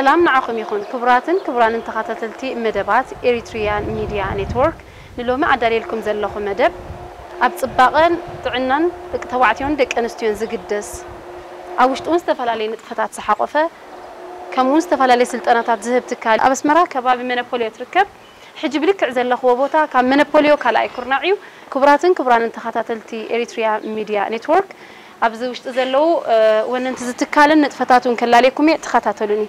ሰላም ንዓኹም ይኹን ክቡራትን ክቡራንን ተኸታተልቲ መደባት ኤሪትሪያን ሚድያ ኔትወርክ። ንሎሚ ኣዳልየልኩም ዘለኹ መደብ ኣብ ጽባቐን ጥዕናን ደቂ ተባዕትዮን ደቂ ኣንስትዮን ዝግደስ፣ ኣብ ውሽጡ እውን ዝተፈላለዩ ንጥፈታት ዝሓቖፈ፣ ከምኡ እውን ዝተፈላለዩ ስልጠናታት ዝህብ ትካል ኣብ ኣስመራ ከባቢ መነፖልዮ ትርከብ። ሕጂ ብልክዕ ዘለኽዎ ቦታ ካብ መነፖልዮ ካልኣይ ኩርናዕ እዩ። ክቡራትን ክቡራንን ተኸታተልቲ ኤሪትሪያ ሚድያ ኔትወርክ፣ ኣብዚ ውሽጢ ዘለዉ ወነንቲ ዝትካልን ንጥፈታቱን ከላለየኩም እየ። ተኸታተሉኒ።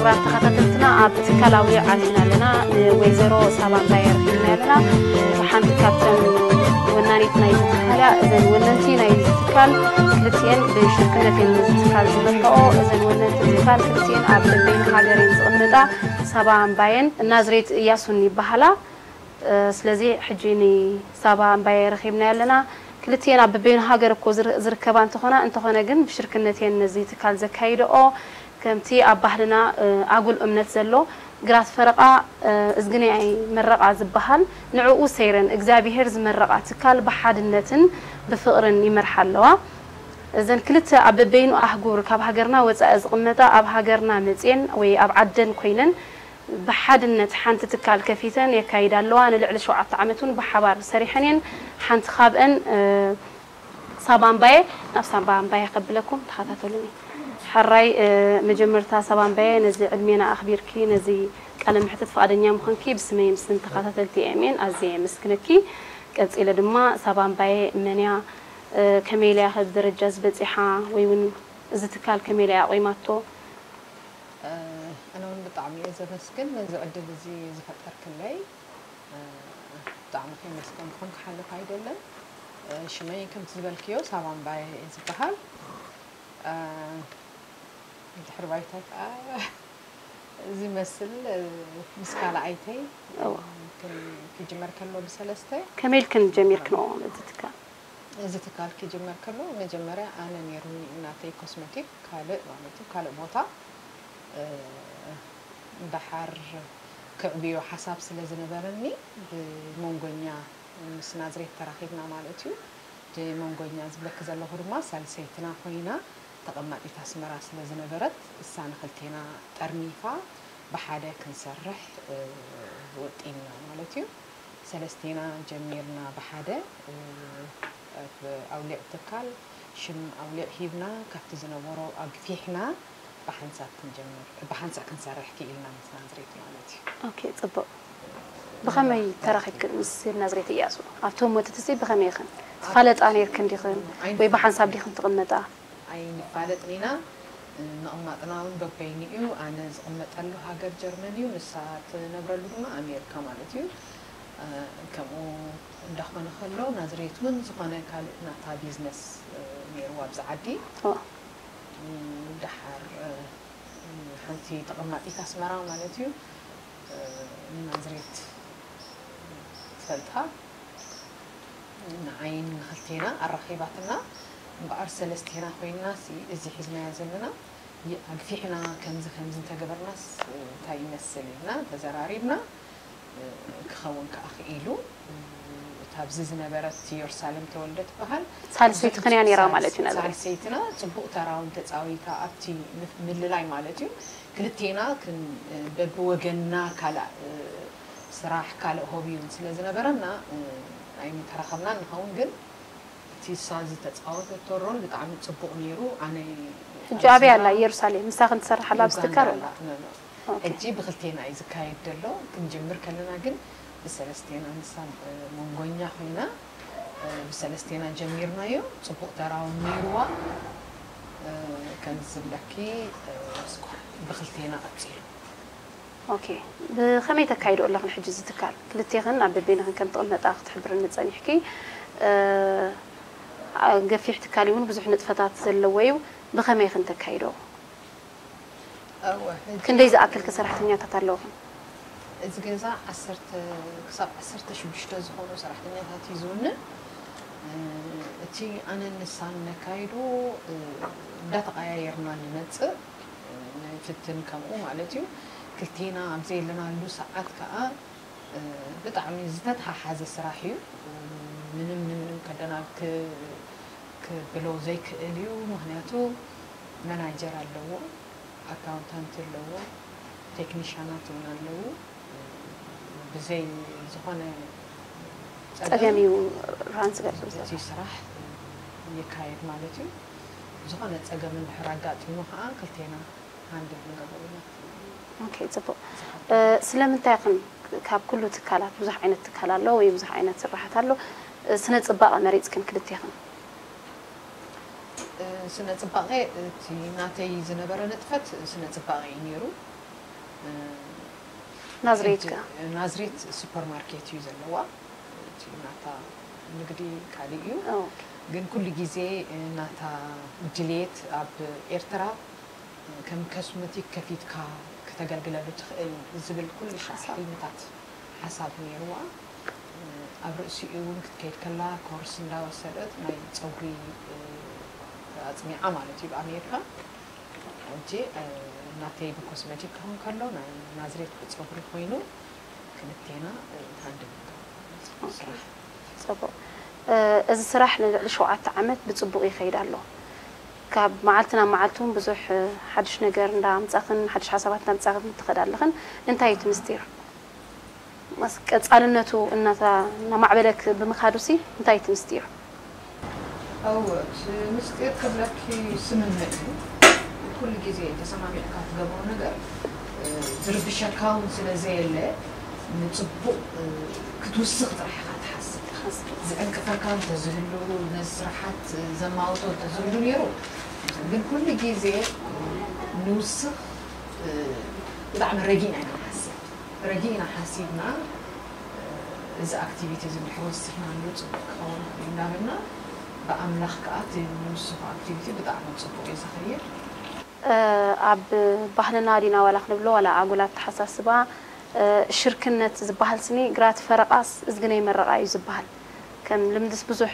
ክቡራት ተኸታተልትና፣ ኣብ ትካል ኣውሊዕ ኣቲና ኣለና። ንወይዘሮ ሳባ እምባየ ረኺብና ኣለና። ሓንቲ ካብተን ወናኒት ናይዚ ትካል እያ። እዘን ወነንቲ ናይዚ ትካል ክልቲኤን ብሽርክነት እየን ነዚ ትካል ዝመርሕኦ። እዘን ወነንቲ ትካል ክልቲኤን ኣብ በበይን ሃገር እየን ዝቕመጣ። ሳባ እምባየን ናዝሬት እያሱን ይበሃላ። እ፣ ስለዚ ሕጂ ንሳባ እምባየ ረኺብናያ ኣለና። ክልቲኤን ኣብ በበይኑ ሃገር እኮ ዝር-፣ ዝርከባ እንተኾና፣ እንተኾነ ግን ብሽርክነት እየን ነዚ ትካል ዘካይደኦ። ከምቲ ኣብ ባህልና፣ እ፣ ኣጉል እምነት ዘሎ፣ ግራት ፈረቓ፣ እ፣ እዝግነይ ኣይመረቓ ዝበሃል፣ ንዕኡ ሰይረን እግዚኣብሄር ዝመረቓ ትካል ብሓድነትን ብፍቕርን ይመርሓ ኣለዋ። እዘን ክልተ ኣብ በበይኑ ኣህጉር ካብ ሃገርና ወጻኢ ዝቕመጣ ኣብ ሃገርና መጽየን ወይ ኣብ ዓደን ኮይነን ብሓድነት ሓንቲ ትካል ከፊተን የካይዳ ኣለዋ። ንልዕሊ ሸውዓተ ዓመት እውን ብሓባር ሰሪሐን እየን። ሓንቲ ካብአን፣ እ፣ ሳባ እምባየ፣ ናብ ሳባ እምባየ ከብለኩም ተኸታተሉኒ። ሕራይ፣ እ፣ መጀመርታ ሳባ እምባየ ነዚ ዕድሜና ኣኽቢርኪ ነዚ ቃለ መሕትት ፍቓደኛ ምዃንኪ ብስመይ ምስን ተኸታተልቲ ኤኤምኤን ኣዝየ የመስግነኪ። ቀጺለ ድማ ሳባ እምባየ መን እያ፣ እ፣ ከመይ ኢላ እያ ከዚ ደረጃ እዚ በጺሓ ወይ እውን እዚ ትካል ከመይ ኢላ እያ ኣቑማቶ? ኣነ እውን ብጣዕሚ እየ ዘመስግን ነዚ ዕድል እዚ ዝፈጠርክለይ። ብጣዕሚ ከመስገንኩም ክሓልፍ ኣይደለን። ሽመይ ከምቲ ዝበልክዮ ሳባ እምባየ እየ ዝበሃል። ድሕሪ ባይታይ ከዓ እዚ መስል ምስ ካልኣይተይ እዋ። ክን- ክጅመር ከሎ ብሰለስተ ከመይ ኢልክን ጀሚርክንኦ ነዚ ትካል? እዚ ትካል ክጅመር ከሎ መጀመርያ ኣነ ነይሩኒ ናተይ ኮስመቲክ ካልእ ማለት እዩ ካልእ ቦታ እ፣ ደሓር ክዕብዮ ሓሳብ ስለ ዝነበረኒ ብሞንጎኛ ምስ ናዝሬት ተራኺብና ማለት እዩ። እቲ ሞንጎኛ ዝብለኪ ዘለኹ ድማ ሳልሰይትና ኮይና ተቐማጢት ኣስመራ ስለ ዝነበረት እሳ ንኽልቴና ጠርኒፋ ብሓደ ክንሰርሕ እ፣ ወጢንና ማለት እዩ። ሰለስቴና ጀሚርና ብሓደ እ፣ ኣብ ኣውሊዕ ትካል ሽም ኣውሊዕ ሂብና ካብቲ ዝነበሮ ኣግፊሕና ብሓንሳብ ክንጀምር ብሓንሳብ ክንሰርሕ ክኢልና ምስ ናዝሬት ማለት እዩ። ኦኬ፣ ጽቡቕ። ብኸመይ ተራኺብክን ምስ ናዝሬት እያሱ? ኣብቲ ህሞት እቲ ብኸመይ ኢኽን ትፋለጣ ነይርክን ዲኽን ወይ ብሓንሳብ ዲኽን ትቕመጣ? ኣይንፋለጥን ኢና። ምቕማጥና እውን በበይኑ እዩ። ኣነ ዝቕመጠሉ ሃገር ጀርመን እዩ፣ ንሳ ትነብረሉ ድማ ኣሜሪካ ማለት እዩ። ከምኡ እንዳኾነ ከሎ ናዝሬት እውን ዝኾነ ካልእ ናታ ቢዝነስ ነይርዋ ኣብዚ ዓዲ። ኦ። ደሓር ሓንቲ ተቐማጢት ኣስመራ ማለት እዩ ናዝሬት ትፈልጣ ንዓይን ንኽልቴና ኣራኺባትና እምበኣር ሰለስቴና ኮይንና ሲ እዚ ሒዝናዮ ዘለና ኣግፊሕና ከምዚ ከምዚ እንተገበርናስ እንታይ ይመስል ኢልና ተዘራሪብና ክኸውን ከዓ ክኢሉ እታ ኣብዚ ዝነበረት ኢየሩሳሌም ተወልደ ትበሃል ሳልሰይቲ ክንያ ነይራ ማለት እዩ ናዝሬት ሳልሰይትና ፅቡቅ ተራ እውን ተፃዊታ ኣብቲ ምልላይ ማለት እዩ ክልቴና በብወገንና ካልእ ስራሕ ካልእ ሆቢ እውን ስለ ዝነበረና ኣይምተራኸብናን ንኸውን ግን እቲ እሳ ዝተፃወተቶ ሮል ብጣዕሚ ፅቡቅ ነይሩ ኣነ ሕጂ ኣበይ ኣላ ኢየሩሳሌም ምሳኽን ትሰርሓላ ኣብዚ ትካል ሕጂ ብክልቴና እዩ ዝካየድ ዘሎ ክንጅምር ከለና ግን ብሰለስቴና ንሳ መንጎኛ ኮይና ብሰለስቴና ጀሚርናዮ ፅቡቅ ተራ እውን ነይርዋ ከምዚ ዝብለኪ ብክልቴና ቀፂሉ ኦኬ ብኸመይ ተካይዶ ኣለኽን ሕጂ እዚ ትካል ክልቴኽን ኣብ በበይንኽን ከም ትቕመጣ ክትሕብርኒ ፀኒሕኪ ገፊሕ ትካል እውን ብዙሕ ንጥፈታት ዘለዎ እዩ ብኸመይ ኢኽን ተካይዶ ክንደይ ዝኣክል ከ ሰራሕተኛታት ኣለውኽን እዚ ገዛ ዓሰርተ ክሳብ ዓሰርተ ሽዱሽተ ዝኾኑ ሰራሕተኛታት እዩ ዝውንን እቲ ኣነን ንሳን ነካይዶ እንዳተቐያየርና ንመፅእ ንፍትን ከምኡ ማለት እዩ ክልቴና ኣብ ዘየለናሉ ሰዓት ከዓ ብጣዕሚ ዝተተሓሓዘ ስራሕ እዩ ምንም ንምንም ከደናል ክብሎ ዘይክእል እዩ ምክንያቱ መናጀር ኣለዎ ኣካውንታንት ኣለዎ ቴክኒሽያናት እውን ኣለዉ ብዘይ ዝኾነ ፀገም እዩ ራን ዝገብር ዘሎ እቲ ስራሕ ይካየድ ማለት እዩ ዝኾነ ፀገም እንድሕር ኣጋጢሙ ከዓ ክልቴና ሃንድል ንገብሮ ኢና ኦኬ ፅቡቅ ስለምንታይ ኽን ካብ ኩሉ ትካላት ብዙሕ ዓይነት ትካል ኣሎ ወይ ብዙሕ ዓይነት ስራሓት ኣሎ ስነ ፅባቐ መሪፅክን ክልቴኽን ስነ ፅባቐ እቲ ናተይ ዝነበረ ንጥፈት ስነ ፅባቐ እዩ ነይሩ ናዝሬት ሕጂ ናዝሬት ሱፐርማርኬት እዩ ዘለዋ። እቲ ናታ ንግዲ ካልእ እዩ። ኦኬ። ግን ኩሉ ግዜ ናታ ድሌት ኣብ ኤርትራ ከም ኮስሞቲክ ከፊትካ ከተገልግለሉ ትኽእል ዝብል ኩሉ ሓሳብ። ሕልምታት ሓሳብ ነይርዋ። ኣብ ርእሲኡ እውን ክትከይድ ከላ ኮርስ እንዳወሰደት ናይ ፀጉሪ ኣፅኒዓ ማለት እዩ ብኣሜሪካ። ሕጂ ናተይ ብኮስሜቲክ ክኸውን ከሎ ናይ ናዝሬት ብፀጉሪ ኮይኑ ክልቴና ሃንድል ንገብር ስራሕ። ፅቡቅ። እዚ ስራሕ ንልዕሊ ሸውዓተ ዓመት ብፅቡቅ ይኸይድ ኣሎ። ካብ መዓልቲ ናብ መዓልቲ እውን ብዙሕ ሓድሽ ነገር እንዳምፃኽን ሓድሽ ሓሳባት እንዳምፃኽን ትኸዳ ኣለኽን። እንታይ እዩ እቲ ምስጢር? ቀፃልነቱ እናታ እናማዕበለክ ብምኻዱሲ እንታይ እቲ ምስጢር? እው እቲ ምስጢር ክብለኪ ስምምዕ እዩ። ኩሉ ግዜ ተሰማሚዕካ ትገብሮ ነገር ዝርብሸካ እውን ስለ ዘየለ ንፅቡቅ ክትውስኽ ጥራሕ ኢኻ ትሓስብ። ዝዕንቅፈካ እንተዝህሉ ነዚ ስራሓት ዘማውቶ እንተዝህሉ ነይሩ ግን ኩሉ ግዜ ንውስኽ ብጣዕሚ ረጊእና ኢና ንሓስብ። ረጊእና ሓሲብና እዚ ኣክቲቪቲ እዚ እንድሕር ወሲኽናሉ ፅቡቅ ክኸውን ይኽእል እንዳበልና ብኣምላኽ ከዓ እቲ ንውስኹ ኣክቲቪቲ ብጣዕሚ ፅቡቅ እዩ ዝኸይድ። ኣብ ባህልና ዲና ዋላ ክንብሎ ዋላ ኣጉል ኣተሓሳስባ ሽርክነት ዝበሃል ስኒ ግራት ፈረቃስ እዝግነይ መረቃ እዩ ዝበሃል። ከም ልምድስ ብዙሕ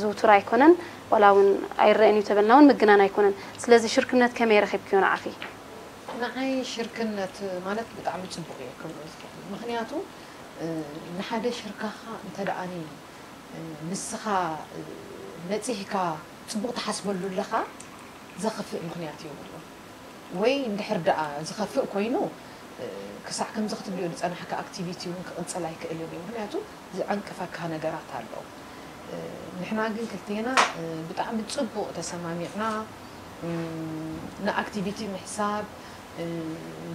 ዝውቱር ኣይኮነን ዋላ እውን ኣይረአን እዩ ተበልና እውን ምግናን ኣይኮነን። ስለዚ ሽርክነት ከመይ ረኺብክዮ ንዓኺ? ንዓይ ሽርክነት ማለት ብጣዕሚ ፅቡቅ እየ ክብሎ ዝኽእል ምክንያቱ ንሓደ ሽርካኻ እንተ ደኣኒ ንስኻ ነፂህካ ፅቡቕ ትሓስበሉ ኣለኻ ዘኽፍእ ምኽንያት የብሉን ወይ እንድሕር ደኣ ዝኸፍእ ኮይኑ ክሳዕ ከምዚ ክትብልዮ ዝፀናሕካ ኣክቲቪቲ እውን ክቕፅል ኣይክእልን እዩ ምክንያቱ ዝዕንቅፈካ ነገራት ኣሎ ንሕና ግን ክልቴና ብጣዕሚ ፅቡቕ ተሰማሚዕና ንኣክቲቪቲ ምሕሳብ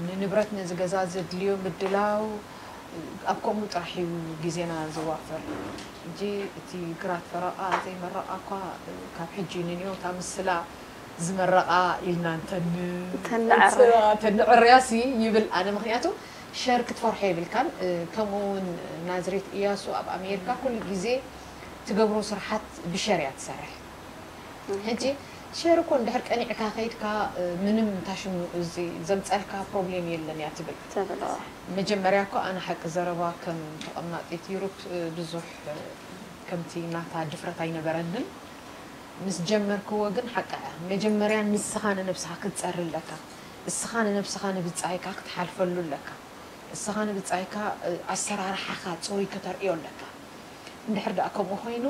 ንንብረት ነዚ ገዛ ዘድልዮ ምድላው ኣብ ከምኡ ጥራሕ እዩ ግዜና ዝዋፈር ሕጂ እቲ ግራት ፈረቓ ዘይመረቓ እኳ ካብ ሕጂ ንንዮታ ምስላ ዝመረቓ ኢልና እንተንዕርያ ሲ ይብል ኣነ ምክንያቱ ሸር ክትፈርሖ የብልካን ከምኡ እውን ናዝሬት እያሱ ኣብ ኣሜሪካ ኩሉ ግዜ ትገብሮ ስርሓት ብሸር እያ ትሰርሕ ሕጂ ሸር እኮ እንድሕር ቀኒዕካ ከይድካ ምንም ታሽሙ እዚ ዘምፀልካ ፕሮብሌም የለን እያ ትብል ትብሎ መጀመርያ እኮ ኣነ ሓቂ ዘረባ ከም ተቐማጢት ዩሮፕ ብዙሕ ከምቲ ናታ ድፍረት ኣይነበረንን ምስ ጀመርክዎ ግን ሓቃ እያ መጀመርያ ንስኻ ንነብስኻ ክትፀሪ ኣለካ እስኻ ንነብስኻ ንብፃይካ ክትሓልፈሉ ኣለካ እስኻ ንብፃይካ ኣሰራርሓኻ ፅሩይ ከተርእዮ ኣለካ እንድሕር ደኣ ከምኡ ኮይኑ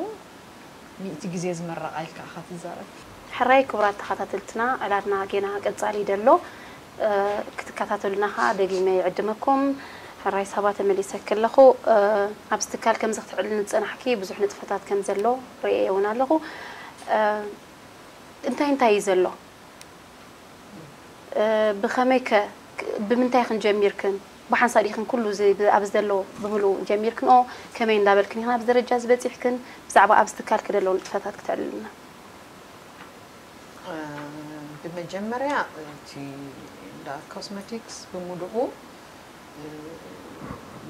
ሚእቲ ግዜ ዝመረቓ ኢልካ ኢኻ ትዛረብ። ሕራይ ክቡራት ተኸታተልትና ዕላልና ጌና ቀጻሊ ደሎ ክትከታተሉና ኸዓ ደጊመ ይዕድመኩም። ሕራይ ሳባ ተመሊሰኪ ኣለኹ። ኣብዚ ትካል ከምዚ ክትዕልልኒ ዝጸናሕኪ ብዙሕ ንጥፈታት ከም ዘሎ ርእየ እውን ኣለኹ። እንታይ እንታይ እዩ ዘሎ? ብኸመይ ከ ብምንታይ ኢኽን ጀሚርክን? ብሓንሳእ ዲኽን ኩሉ ኣብዚ ዘሎ ብምሉኡ ጀሚርክንኦ? ከመይ እንዳበልክን ኢኽን ኣብዚ ደረጃ እዚ በጺሕክን? ብዛዕባ ኣብዚ ትካልኪ ደለዉ ንጥፈታት ክተዕልልና። ብመጀመርያ እቲ እንዳ ኮስመቲክስ ብምሉኡ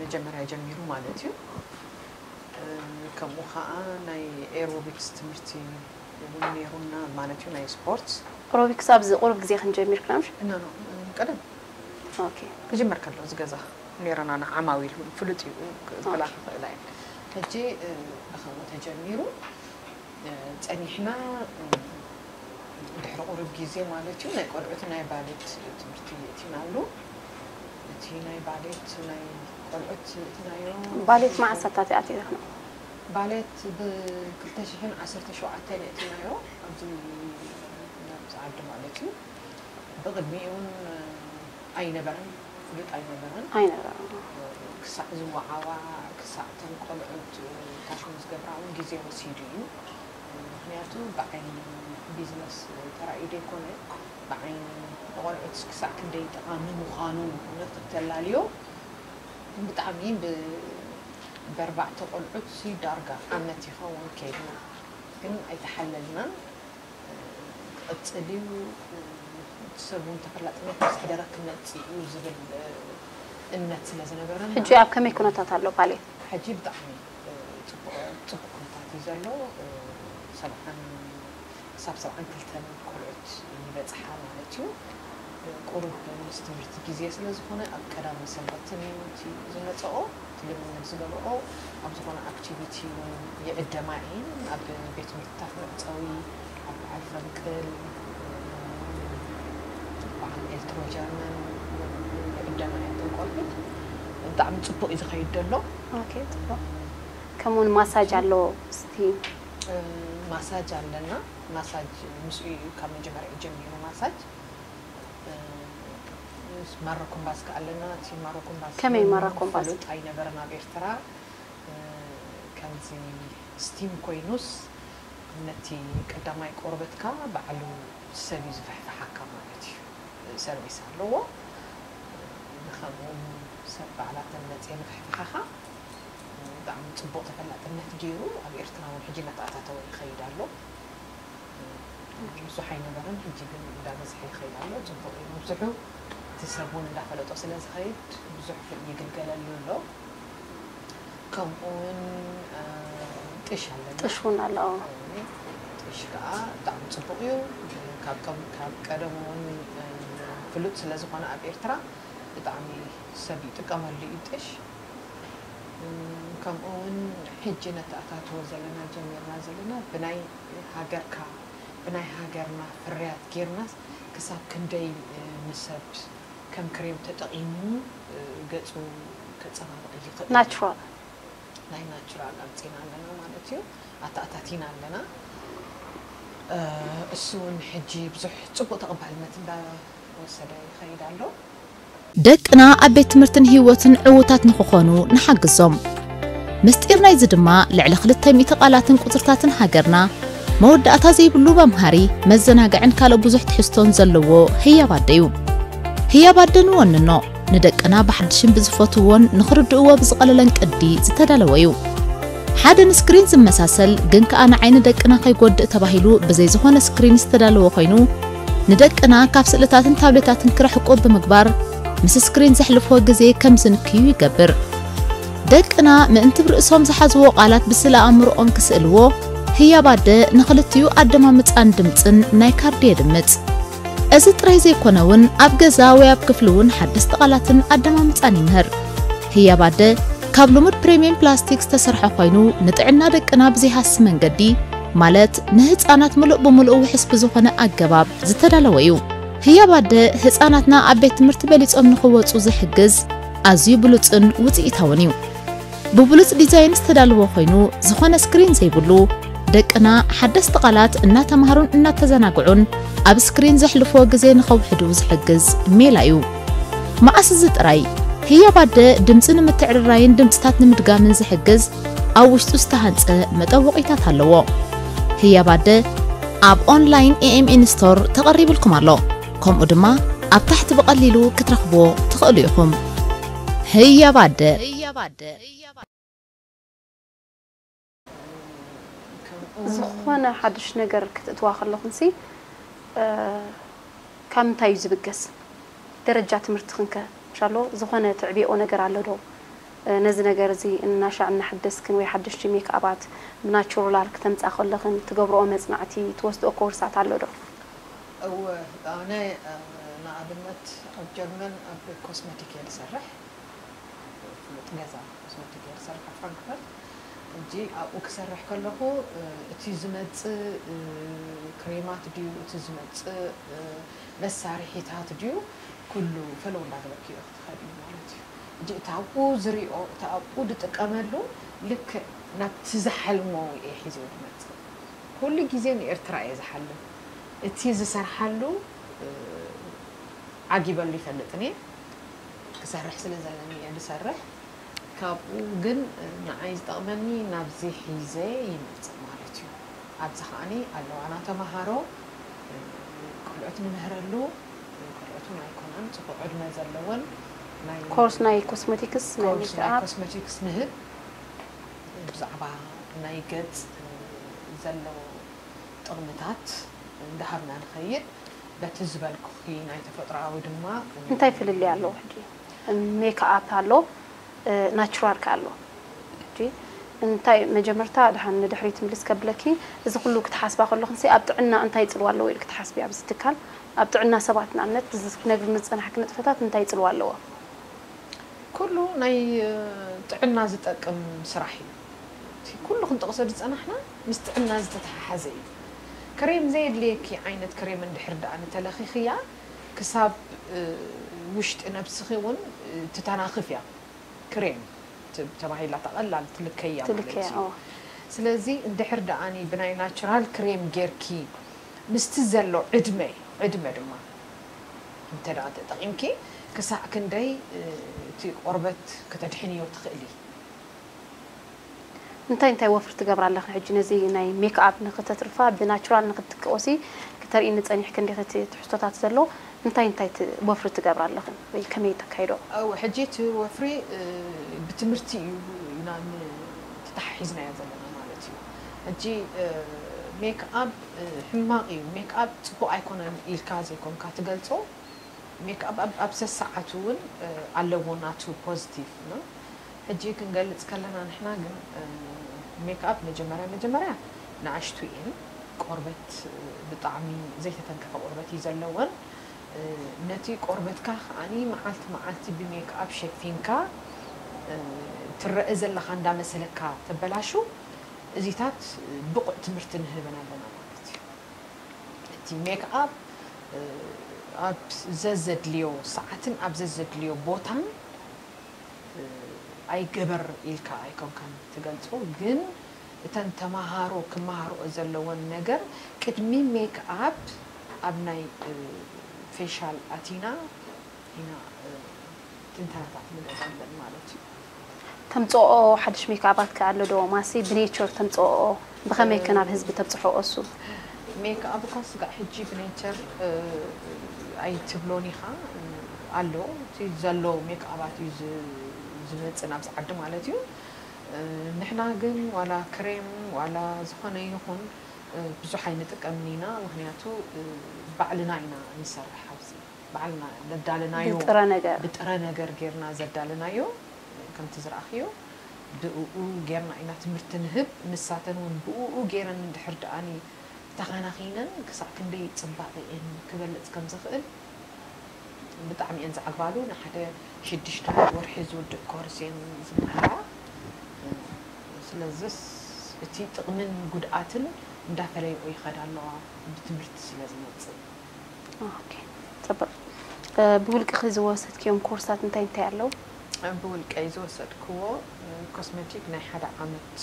መጀመርያ ጀሚሩ ማለት እዩ። ከምኡ ከዓ ናይ ኤሮቢክስ ትምህርቲ እውን ነይሩና ማለት እዩ ናይ ስፖርት። ኤሮቢክስ ኣብዚ ቁሩብ ግዜ ክንጀሚር ክና ምሽ? ኖ ኖ ቀደም ኦኬ። ክጅመር ከሎ እዚ ገዛ ነይረና ንዓማዊል እውን ፍሉጥ እዩ ክብላ ክኽእላ እየ። ሕጂ ብኸምኡ ተጀሚሩ ፀኒሕና ድሕሪ ቁሩብ ግዜ ማለት እዩ ናይ ቆልዑት ናይ ባሌት ትምህርቲ የእቲናሉ። እቲ ናይ ባሌት ናይ ቆልዑት እትናዮ ባሌት መዓስ ኣታትያ ኣቲኹም? ባሌት ብ ክልተ ሽሕን ዓሰርተ ሸውዓተን የእቲናዮ ኣብዚ ኣብዚ ዓዲ ማለት እዩ። ብቕድሚኡ እውን ኣይነበረን ፍሉጥ ኣይነበረን። ኣይነበረን። ክሳዕ ዝወዓዋዕ ክሳዕ እተን ቆልዑት ካሽሙ ዝገብራ እውን ግዜ ወሲዱ እዩ። ምክንያቱ ብዓይኒ ቢዝነስ ተራእዩ ዘይኮነ ብዓይኒ ንቆልዑት ክሳዕ ክንደይ ጠቓሚ ምዃኑ ንክተላልዮ ብጣዕሚ ብኣርባዕተ ቆልዑት ዳርጋ ዓመት ይኸውን ከይድና ግን ኣይተሓለልናን። ቀጽልዩ፣ እቲ ሰብ እውን ተፈላጥነት ምስ ሕደረ ክመጽእ እዩ ዝብል እምነት ስለ ዝነበረና። ሕጂ ኣብ ከመይ ኩነታት ኣሎ ፓሌት? ሕጂ ብጣዕሚ ጽቡቕ ጽቡቕ ኩነታት እዩ ዘሎ። ሰብዓን ክሳብ ሰብዓን ክልተን ቆልዑት ይበጽሓ ማለት እዩ። ቁሩብ ምስ ትምህርቲ ግዜ ስለ ዝኾነ ኣብ ቀዳምን ሰንበትን እዩ እቲ ዝመጽኦ፣ እቲ ልምምድ ዝገብርኦ። ኣብ ዝኾነ ኣክቲቪቲ እውን ይዕደማ እየን። ኣብ ቤት ትምህርትታት መዕጸዊ፣ ኣብ በዓል ፈንቅል፣ በዓል ኤልትሮ ጀርመን ይዕደማ እየን እተን ቆልዑት። ብጣዕሚ ጽቡቕ እዩ ዝኸይድ ዘሎ። ኦኬ፣ ጽቡቕ። ከምኡውን ማሳጅ ኣለዎ። እስቲ ማሳጅ ኣለና። ማሳጅ ምስኡ እዩ ካብ መጀመርያ ጀሚሩ ማሳጅ። ማሮ ኮምባስ ከ ኣለና። እቲ ማሮ ኮምባስ ከመይ ምንም ማሮ ኮምባስ? ፍሉጥ ኣይነበረን ኣብ ኤርትራ። ከምዚ ስቲም ኮይኑስ ነቲ ቀዳማይ ቆርበትካ ባዕሉ ሰብ እዩ ዝፍሕፍሓካ ማለት እዩ። ሰርቪስ ኣለዎ። ንከምኡ ሰብ ባዕላተን መፅየን ይፍሕፍሓኻ። ብጣዕሚ ፅቡቕ ተፈላጥነት ገይሩ ኣብ ኤርትራ እውን ሕጂ እናተኣታተወ ይኸይድ ኣሎ። ብዙሕ ኣይነበረን፣ ሕጂ ግን እንዳበዝሐ ይኸይድ ኣሎ። ፅቡቕ እዩ ምብዝሑ። እቲ ሰብ እውን እንዳፈለጦ ስለ ዝኸይድ ብዙሕ ይግልገለሉ ኣሎ። ከምኡ እውን እ፣ ጥሽ ኣለና። ጥሽ እውን ኣሎ። ጥሽ ከዓ ብጣዕሚ ፅቡቕ እዩ። ካብ ከም ካብ ቀደም እውን እ፣ ፍሉጥ ስለ ዝኾነ ኣብ ኤርትራ ብጣዕሚ ሰብ ይጥቀመሉ እዩ ጥሽ። እ፣ ከምኡ እውን ሕጂ ነተኣታትዎ ዘለና ጀሚርና ዘለና ብናይ ሃገርካ ብናይ ሃገርና ፍርያት ጌርናስ ክሳብ ክንደይ እ፣ ንሰብ ከም ክሬም ተጠቒሙ እ፣ ገፁ ከፀባብቕ ይኽእል እዩ። ናቹራል ናይ ናቹራል ኣምፂና ኣለና ማለት እዩ። ኣተኣታቲና ኣለና። እ፣ እሱ እውን ሕጂ ብዙሕ ፅቡቕ ተቐባልነት እንዳወሰደ ይኸይድ ኣሎ። ደቅና ኣብ ቤት ትምህርትን ህይወትን ዕዉታት ንኽኾኑ ንሓግዞም። ምስጢር ናይዚ ድማ ልዕሊ ክልተ ሚእቲ ቃላትን ቁጽርታትን ሃገርና፣ መወዳእታ ዘይብሉ መምሃሪ፣ መዘናግዕን ካልእ ብዙሕ ትሕዝቶን ዘለዎ ህያብ ኣደ እዩ። ህያብ ኣደ ንወንኖ፣ ንደቅና ብሓድሽን ብዝፈትውዎን ንኽርድእዎ ብዝቐለለን ቅዲ ዝተዳለወ እዩ። ሓደ ንስክሪን ዝመሳሰል ግን ከኣ ንዓይኒ ደቅና ከይጎድእ ተባሂሉ ብዘይ ዝኾነ ስክሪን ዝተዳለወ ኮይኑ፣ ንደቅና ካብ ስእልታትን ታብሌታትን ክርሕቁ ብምግባር፣ ምስ ስክሪን ዘሕልፍዎ ግዜ ከም ዝንክዩ ይገብር። ደቅና ምእንቲ ብርእሶም ዝሓዝዎ ቃላት ብስእለ ኣእምሮኦም ክስእልዎ፣ ህያብ ኣደ ንኽልቲኡ ኣደማምጻን ድምጽን ናይ ካርዲ የድምጽ። እዚ ጥራይ ዘይኮነ እውን ኣብ ገዛ ወይ ኣብ ክፍሊ እውን ሓደስቲ ቃላትን ኣደማምጻን ይምህር። ህያብ ኣደ ካብ ልሙድ ፕሪምየም ፕላስቲክ ዝተሰርሐ ኮይኑ ንጥዕና ደቅና ብዘይሃሲ መንገዲ ማለት ንህፃናት ምሉእ ብምሉእ ውሕስ ብዝኾነ ኣገባብ ዝተዳለወ እዩ። ህያብ ኣደ ህፃናትና ኣብ ቤት ትምህርቲ በሊፆም ንኽወፁ ዝሕግዝ ኣዝዩ ብሉፅን ውፅኢታውን እዩ። ብብሉፅ ዲዛይን ዝተዳለወ ኮይኑ ዝኾነ ስክሪን ዘይብሉ ደቅና ሓደስቲ ቃላት እናተምሃሩን እናተዘናግዑን ኣብ ስክሪን ዘሕልፍዎ ግዜ ንኸውሕዱ ዝሕግዝ ሜላ እዩ። መዓስ እዚ ጥራይ ህያብ ኣደ ድምፂ ንምትዕርራይን ድምፅታት ንምድጋምን ዝሕግዝ ኣብ ውሽጡ ዝተሃንፀ መጠወቒታት ኣለዎ። ህያብ ኣደ ኣብ ኦንላይን ኤኤምኤን ስቶር ተቐሪብልኩም ኣሎ። ከምኡ ድማ ኣብ ታሕቲ ብቐሊሉ ክትረኽብዎ ትኽእሉ ኢኹም። ህያብ ኣደ። ዝኾነ ሓድሽ ነገር ክትእትዋ ከለኹንሲ እ፣ ካብ ምንታይ እዩ ዝብገስ? ደረጃ ትምህርትኽን ከ ምሻሎ ዝኾነ ትዕብኦ ነገር ኣሎ ዶ? እ፣ ነዚ ነገር እዚ እናሻዕ እናሐደስክን ወይ ሓደሽቲ ሜክኣባት ብናቹራል ክተምጻ ከለኽን ትገብርኦ መጽናዕቲ ትወስድኦ ኮርሳት ኣሎ ዶ? እወ ኣነ እ፣ ንኣብነት ኣብ ጀርመን ኣብ ኮስመቲክ እየ ዝሰርሕ። ኣብ ፍሉጥ ገዛ ኮስመቲክ እየ ዝሰርሕ ኣብ ፍራንክፈርት። ሕጂ ኣብኡ ክሰርሕ ከለኹ እ፣ እቲ ዝመጽእ እ፣ ክሬማት ድዩ እቲ ዝመጽእ እ፣ መሳርሒታት ድዩ ኩሉ ፈለው እንዳገበርክዮ ክትኸድ እዩ ማለት እዩ። ሕጂ እቲ ኣብኡ ዝሪኦ እቲ ኣብኡ ዝጥቀመሉ ልክዕ ናብቲ ዝሓልሞ እየ ሒዘዮ ዝመጽእ። ኩሉ ግዜ ንኤርትራ እየ ዝሓልም። እቲ ዝሰርሓሉ እ፣ ዓጊበሉ ይፈልጥን እየ። ክሰርሕ ስለ ዘለኒ እየ ዝሰርሕ። ካብኡ ግን ንዓይ ዝጠቕመኒ ናብዚ ሒዘ ይመጽእ ማለት እዩ። ኣብዚ ከዓኒ ኣለዋና ተምሃሮ፣ ቆልዑት ንምህረሉ፣ ቆልዑት እውን ኣይኮናን፣ ጽቡቕ ዕድመ ዘለወን ናይ ኮርስ ናይ ኮስሞቲክስ ናይ ኮርስ ናይ ሜክኣፕ ኮስሞቲክስ ንህብ። ብዛዕባ ናይ ገጽ ዘሎ ጥቕምታት እ፣ እንዳሃብና ንኸይድ። በቲ ዝበልኩኺ ናይ ተፈጥሮኣዊ ድማ እንታይ ፍልልይ ኣለዎ? ሕጂ ሜክኣፕ ኣሎ፣ ናቹራል ከ ኣሎ። ሕጂ እንታይ መጀመርታ ድሓን ንድሕሪት ምልስ ከብለኪ፣ እዚ ኩሉ ክትሓስባ ከለኽንሲ ኣብ ጥዕና እንታይ ይፅልዋ ኣለዎ ኢልክ ትሓስቢ? ኣብዚ ትካል ኣብ ጥዕና ሰባት ንኣብነት እዚ ክትነግርኒ ዝፀናሕኪ ንጥፈታት እንታይ ይፅልዋ ኣለዎ? ኩሉ ናይ ጥዕና ዝጠቅም ስራሕ እዩ። እቲ ኩሉ ክንጠቕሶ ዝፀናሕና ምስ ጥዕና ዝተተሓሓዘ እዩ። ክሬም ዘየድልየኪ ዓይነት ክሬም እንድሕር ደኣ ንተለኺኽያ ክሳብ ውሽጢ ነብስኺ እውን ትተናኽፍ እያ። ክሬም ተባሂላ ተቐላል ትልከያ ማለት እዩ። ስለዚ እንድሕር ደኣኒ ብናይ ናቹራል ክሬም ጌርኪ ምስቲ ዘሎ ዕድመ ዕድመ ድማ እንተ ደኣ ተጠቒምኪ ክሳዕ ክንደይ እቲ ቆርበት ከተድሕንዮ ትኽእሊ? እንታይ እንታይ ወፍሪ ትገብራ ኣለኽን? ሕጂ ነዚ ናይ ሜክኣፕ ንክተትርፋ ብናቹራል ንክትቅኦሲ ክተርእኒ ጸኒሕክ እንዲኺ እቲ ትሕዝቶታት ዘሎ እንታይ እንታይ ወፍሪ ትገብራ ኣለኽን ወይ ከመይ ተካይዶ? እወ ሕጂ እቲ ወፍሪ ብትምህርቲ እዩ ኢና ተተሓሒዝናዮ ዘለና ማለት እዩ። ሕጂ ሜክኣፕ ሕማቕ እዩ፣ ሜክኣፕ ፅቡቕ ኣይኮነን ኢልካ ዘይኮንካ ትገልፆ። ሜክኣፕ ኣብ ሰሰዓቱ እውን ኣለዎ ናቱ ፖዚቲቭ። ሕጂ ክንገልፅ ከለና ንሕና ግን ሜክኣፕ መጀመርያ መጀመርያ ንኣሽቱ እየን ቆርበት ብጣዕሚ ዘይተተንከፈ ቆርበት እዩ ዘለወን። ነቲ ቆርበትካ ከዓኒ መዓልቲ መዓልቲ ብሜክኣፕ ሸፊንካ ትረአ ዘለኻ እንዳመሰለካ ተበላሹ። እዚታት ብቑዕ ትምህርቲ ንህበን ኣለና ማለት እዩ። እቲ ሜክኣፕ ኣብ ዘዘድልዮ ሰዓትን ኣብ ዘዘድልዮ ቦታን ኣይገበር ኢልካ ኣይኮንካን ትገልጾ፣ ግን እተን ተማሃሮ ክመሃርኦ ዘለወን ነገር ቅድሚ ሜክኣፕ ኣብ ናይ ፌሻል ኣቲና ኢና ትንተናታት ንገብረለን ማለት እዩ። ተምፅኦ ሓድሽ ሜክኣባት ከ ኣሎ ዶ? ማሲ ብኔቸር ተምፅኦ ብኸመይ ከ ናብ ህዝቢ ተብፅሖ እሱ? ሜክኣፕ እኳ ስጋዕ ሕጂ ብኔቸር ኣይትብሎን ኢኻ ኣሎ። እቲ ዘሎ ሜክኣባት እዩ ዝመፅእ ናብዚ ዓዲ ማለት እዩ። ንሕና ግን ዋላ ክሬም ዋላ ዝኾነ ይኹን ብዙሕ ኣይንጥቀምን ኢና። ምኽንያቱ ባዕልና ኢና ንሰርሕ ኣብዚ ባዕልና ዘዳለናዮ ብጥረ ነገር ብጥረ ነገር ጌርና ዘዳለናዮ ከምቲ ዝረኣኽዮ ብእኡ ጌርና ኢና ትምህርቲ ንህብ። ንሳተን እውን ብእኡ ጌረን እንድሕር ደኣኒ ተኻናኺነን ክሳዕ ክንደይ ፅባቐኤን ክበልፅ ከም ዝኽእል ብጣዕሚ እየን ዝዓግባሉ። ንሓደ ሽዱሽተ ወርሒ ዝውድእ ኮርስ እየን ዝመሃራ። ስለዝስ እቲ ጥቕምን ጉድኣትን እንዳፈለየኦ ይኸዳ ኣለዋ ብትምህርቲ ስለ ዝመፅእ። ኦኬ፣ ፅቡቅ። ብውልቅኺ ዝወሰድክዮም ኮርሳት እንታይ እንታይ ኣለዉ? ብውልቀይ ዝወሰድክዎ ኮስመቲክ ናይ ሓደ ዓመት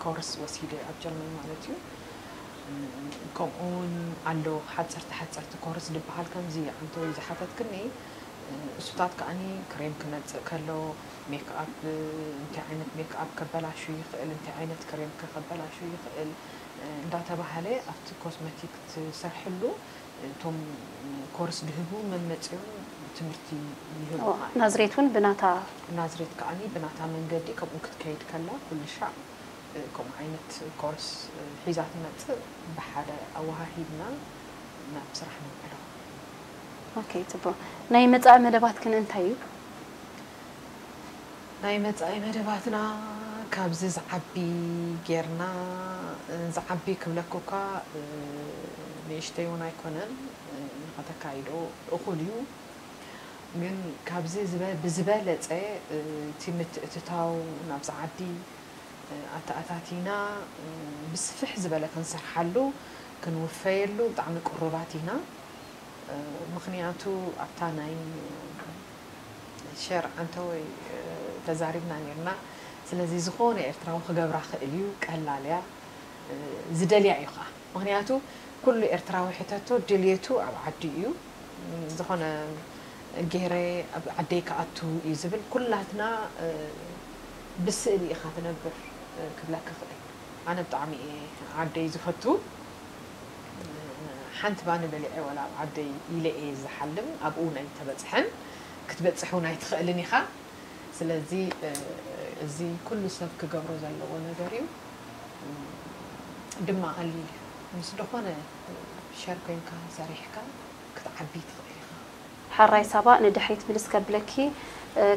ኮርስ ወሲደ ኣብ ጀርመን ማለት እዩ። ከምኡ እውን ኣሎ ሓፀርቲ ሓፀርቲ ኮርስ ዝበሃል ከምዚ ዓንተወይ ዝሓተትክኒ እሱታት ከዓኒ ክሬም ክመፅእ ከሎ ሜክኣፕ እንታይ ዓይነት ሜክኣፕ ከበላሹ ይኽእል እንታይ ዓይነት ክሬም ከበላሹ ይኽእል እንዳተባሃለ ኣብቲ ኮስመቲክ ትሰርሕሉ እቶም ኮርስ ድህቡ መመፅኦም ትምህርቲ ይህቡ ናዝሬት እውን ብናታ ናዝሬት ከዓኒ ብናታ መንገዲ ከምኡ ክትከይድ ከላ ኩሉ ሻዕ ከምኡ ዓይነት ኮርስ ሒዛ ትመፅእ ብሓደ ኣወሃሂድና ናብ ስራሕ ነውዕሎ። ኦኬ ፅቡቅ። ናይ መፃኢ መደባትክን እንታይ እዩ? ናይ መፃኢ መደባትና ካብዚ ዝዓቢ ጌርና ዝዓቢ ክብለኩ እኳ ንእሽተይ እውን ኣይኮነን ንኸተካይዶ እኹል እዩ። ግን ካብዚ ብዝበለፀ እቲ ምትእትታው ናብዚ ዓዲ ኣተኣታቲና ብስፍሕ ዝበለ ክንሰርሓሉ ክንውፈየሉ ብጣዕሚ ቅሩባት ኢና። ምኽንያቱ ኣብታ ናይ ሸር ዓንተወይ ተዛሪብና ነርና። ስለዚ ዝኾነ ኤርትራዊ ክገብራ ክእል እዩ፣ ቀላል እያ፣ ዝደልያ እዩ ከዓ። ምኽንያቱ ኩሉ ኤርትራዊ ሕተቶ ድልየቱ ኣብ ዓዲ እዩ። ዝኾነ ገይረ ኣብ ዓደይ ክኣቱ እዩ ዝብል። ኩላትና ብስእሊ ኢኻ ትነብር ክብለካ ክእል። ኣነ ብጣዕሚ እየ ዓደይ ዝፈቱ። ሓንቲ ባኒ በሊዐ ዋላ ኣብ ዓደይ ኢለ እየ ዝሓልም። ኣብኡ ናይ ተበፅሐን ክትበፅሕ እውን ኣይትኽእልን ኢኻ። ስለዚ እዚ ኩሉ ሰብ ክገብሮ ዘለዎ ነገር እዩ። ድማ ቀሊል እዩ። ምስ ዝኾነ ሸር ኮይንካ ሰሪሕካ ክትዓቢ ትኽእል ኢኻ። ሕራይ ሳባ፣ ንድሕሪት ምልስ ከብለኪ፣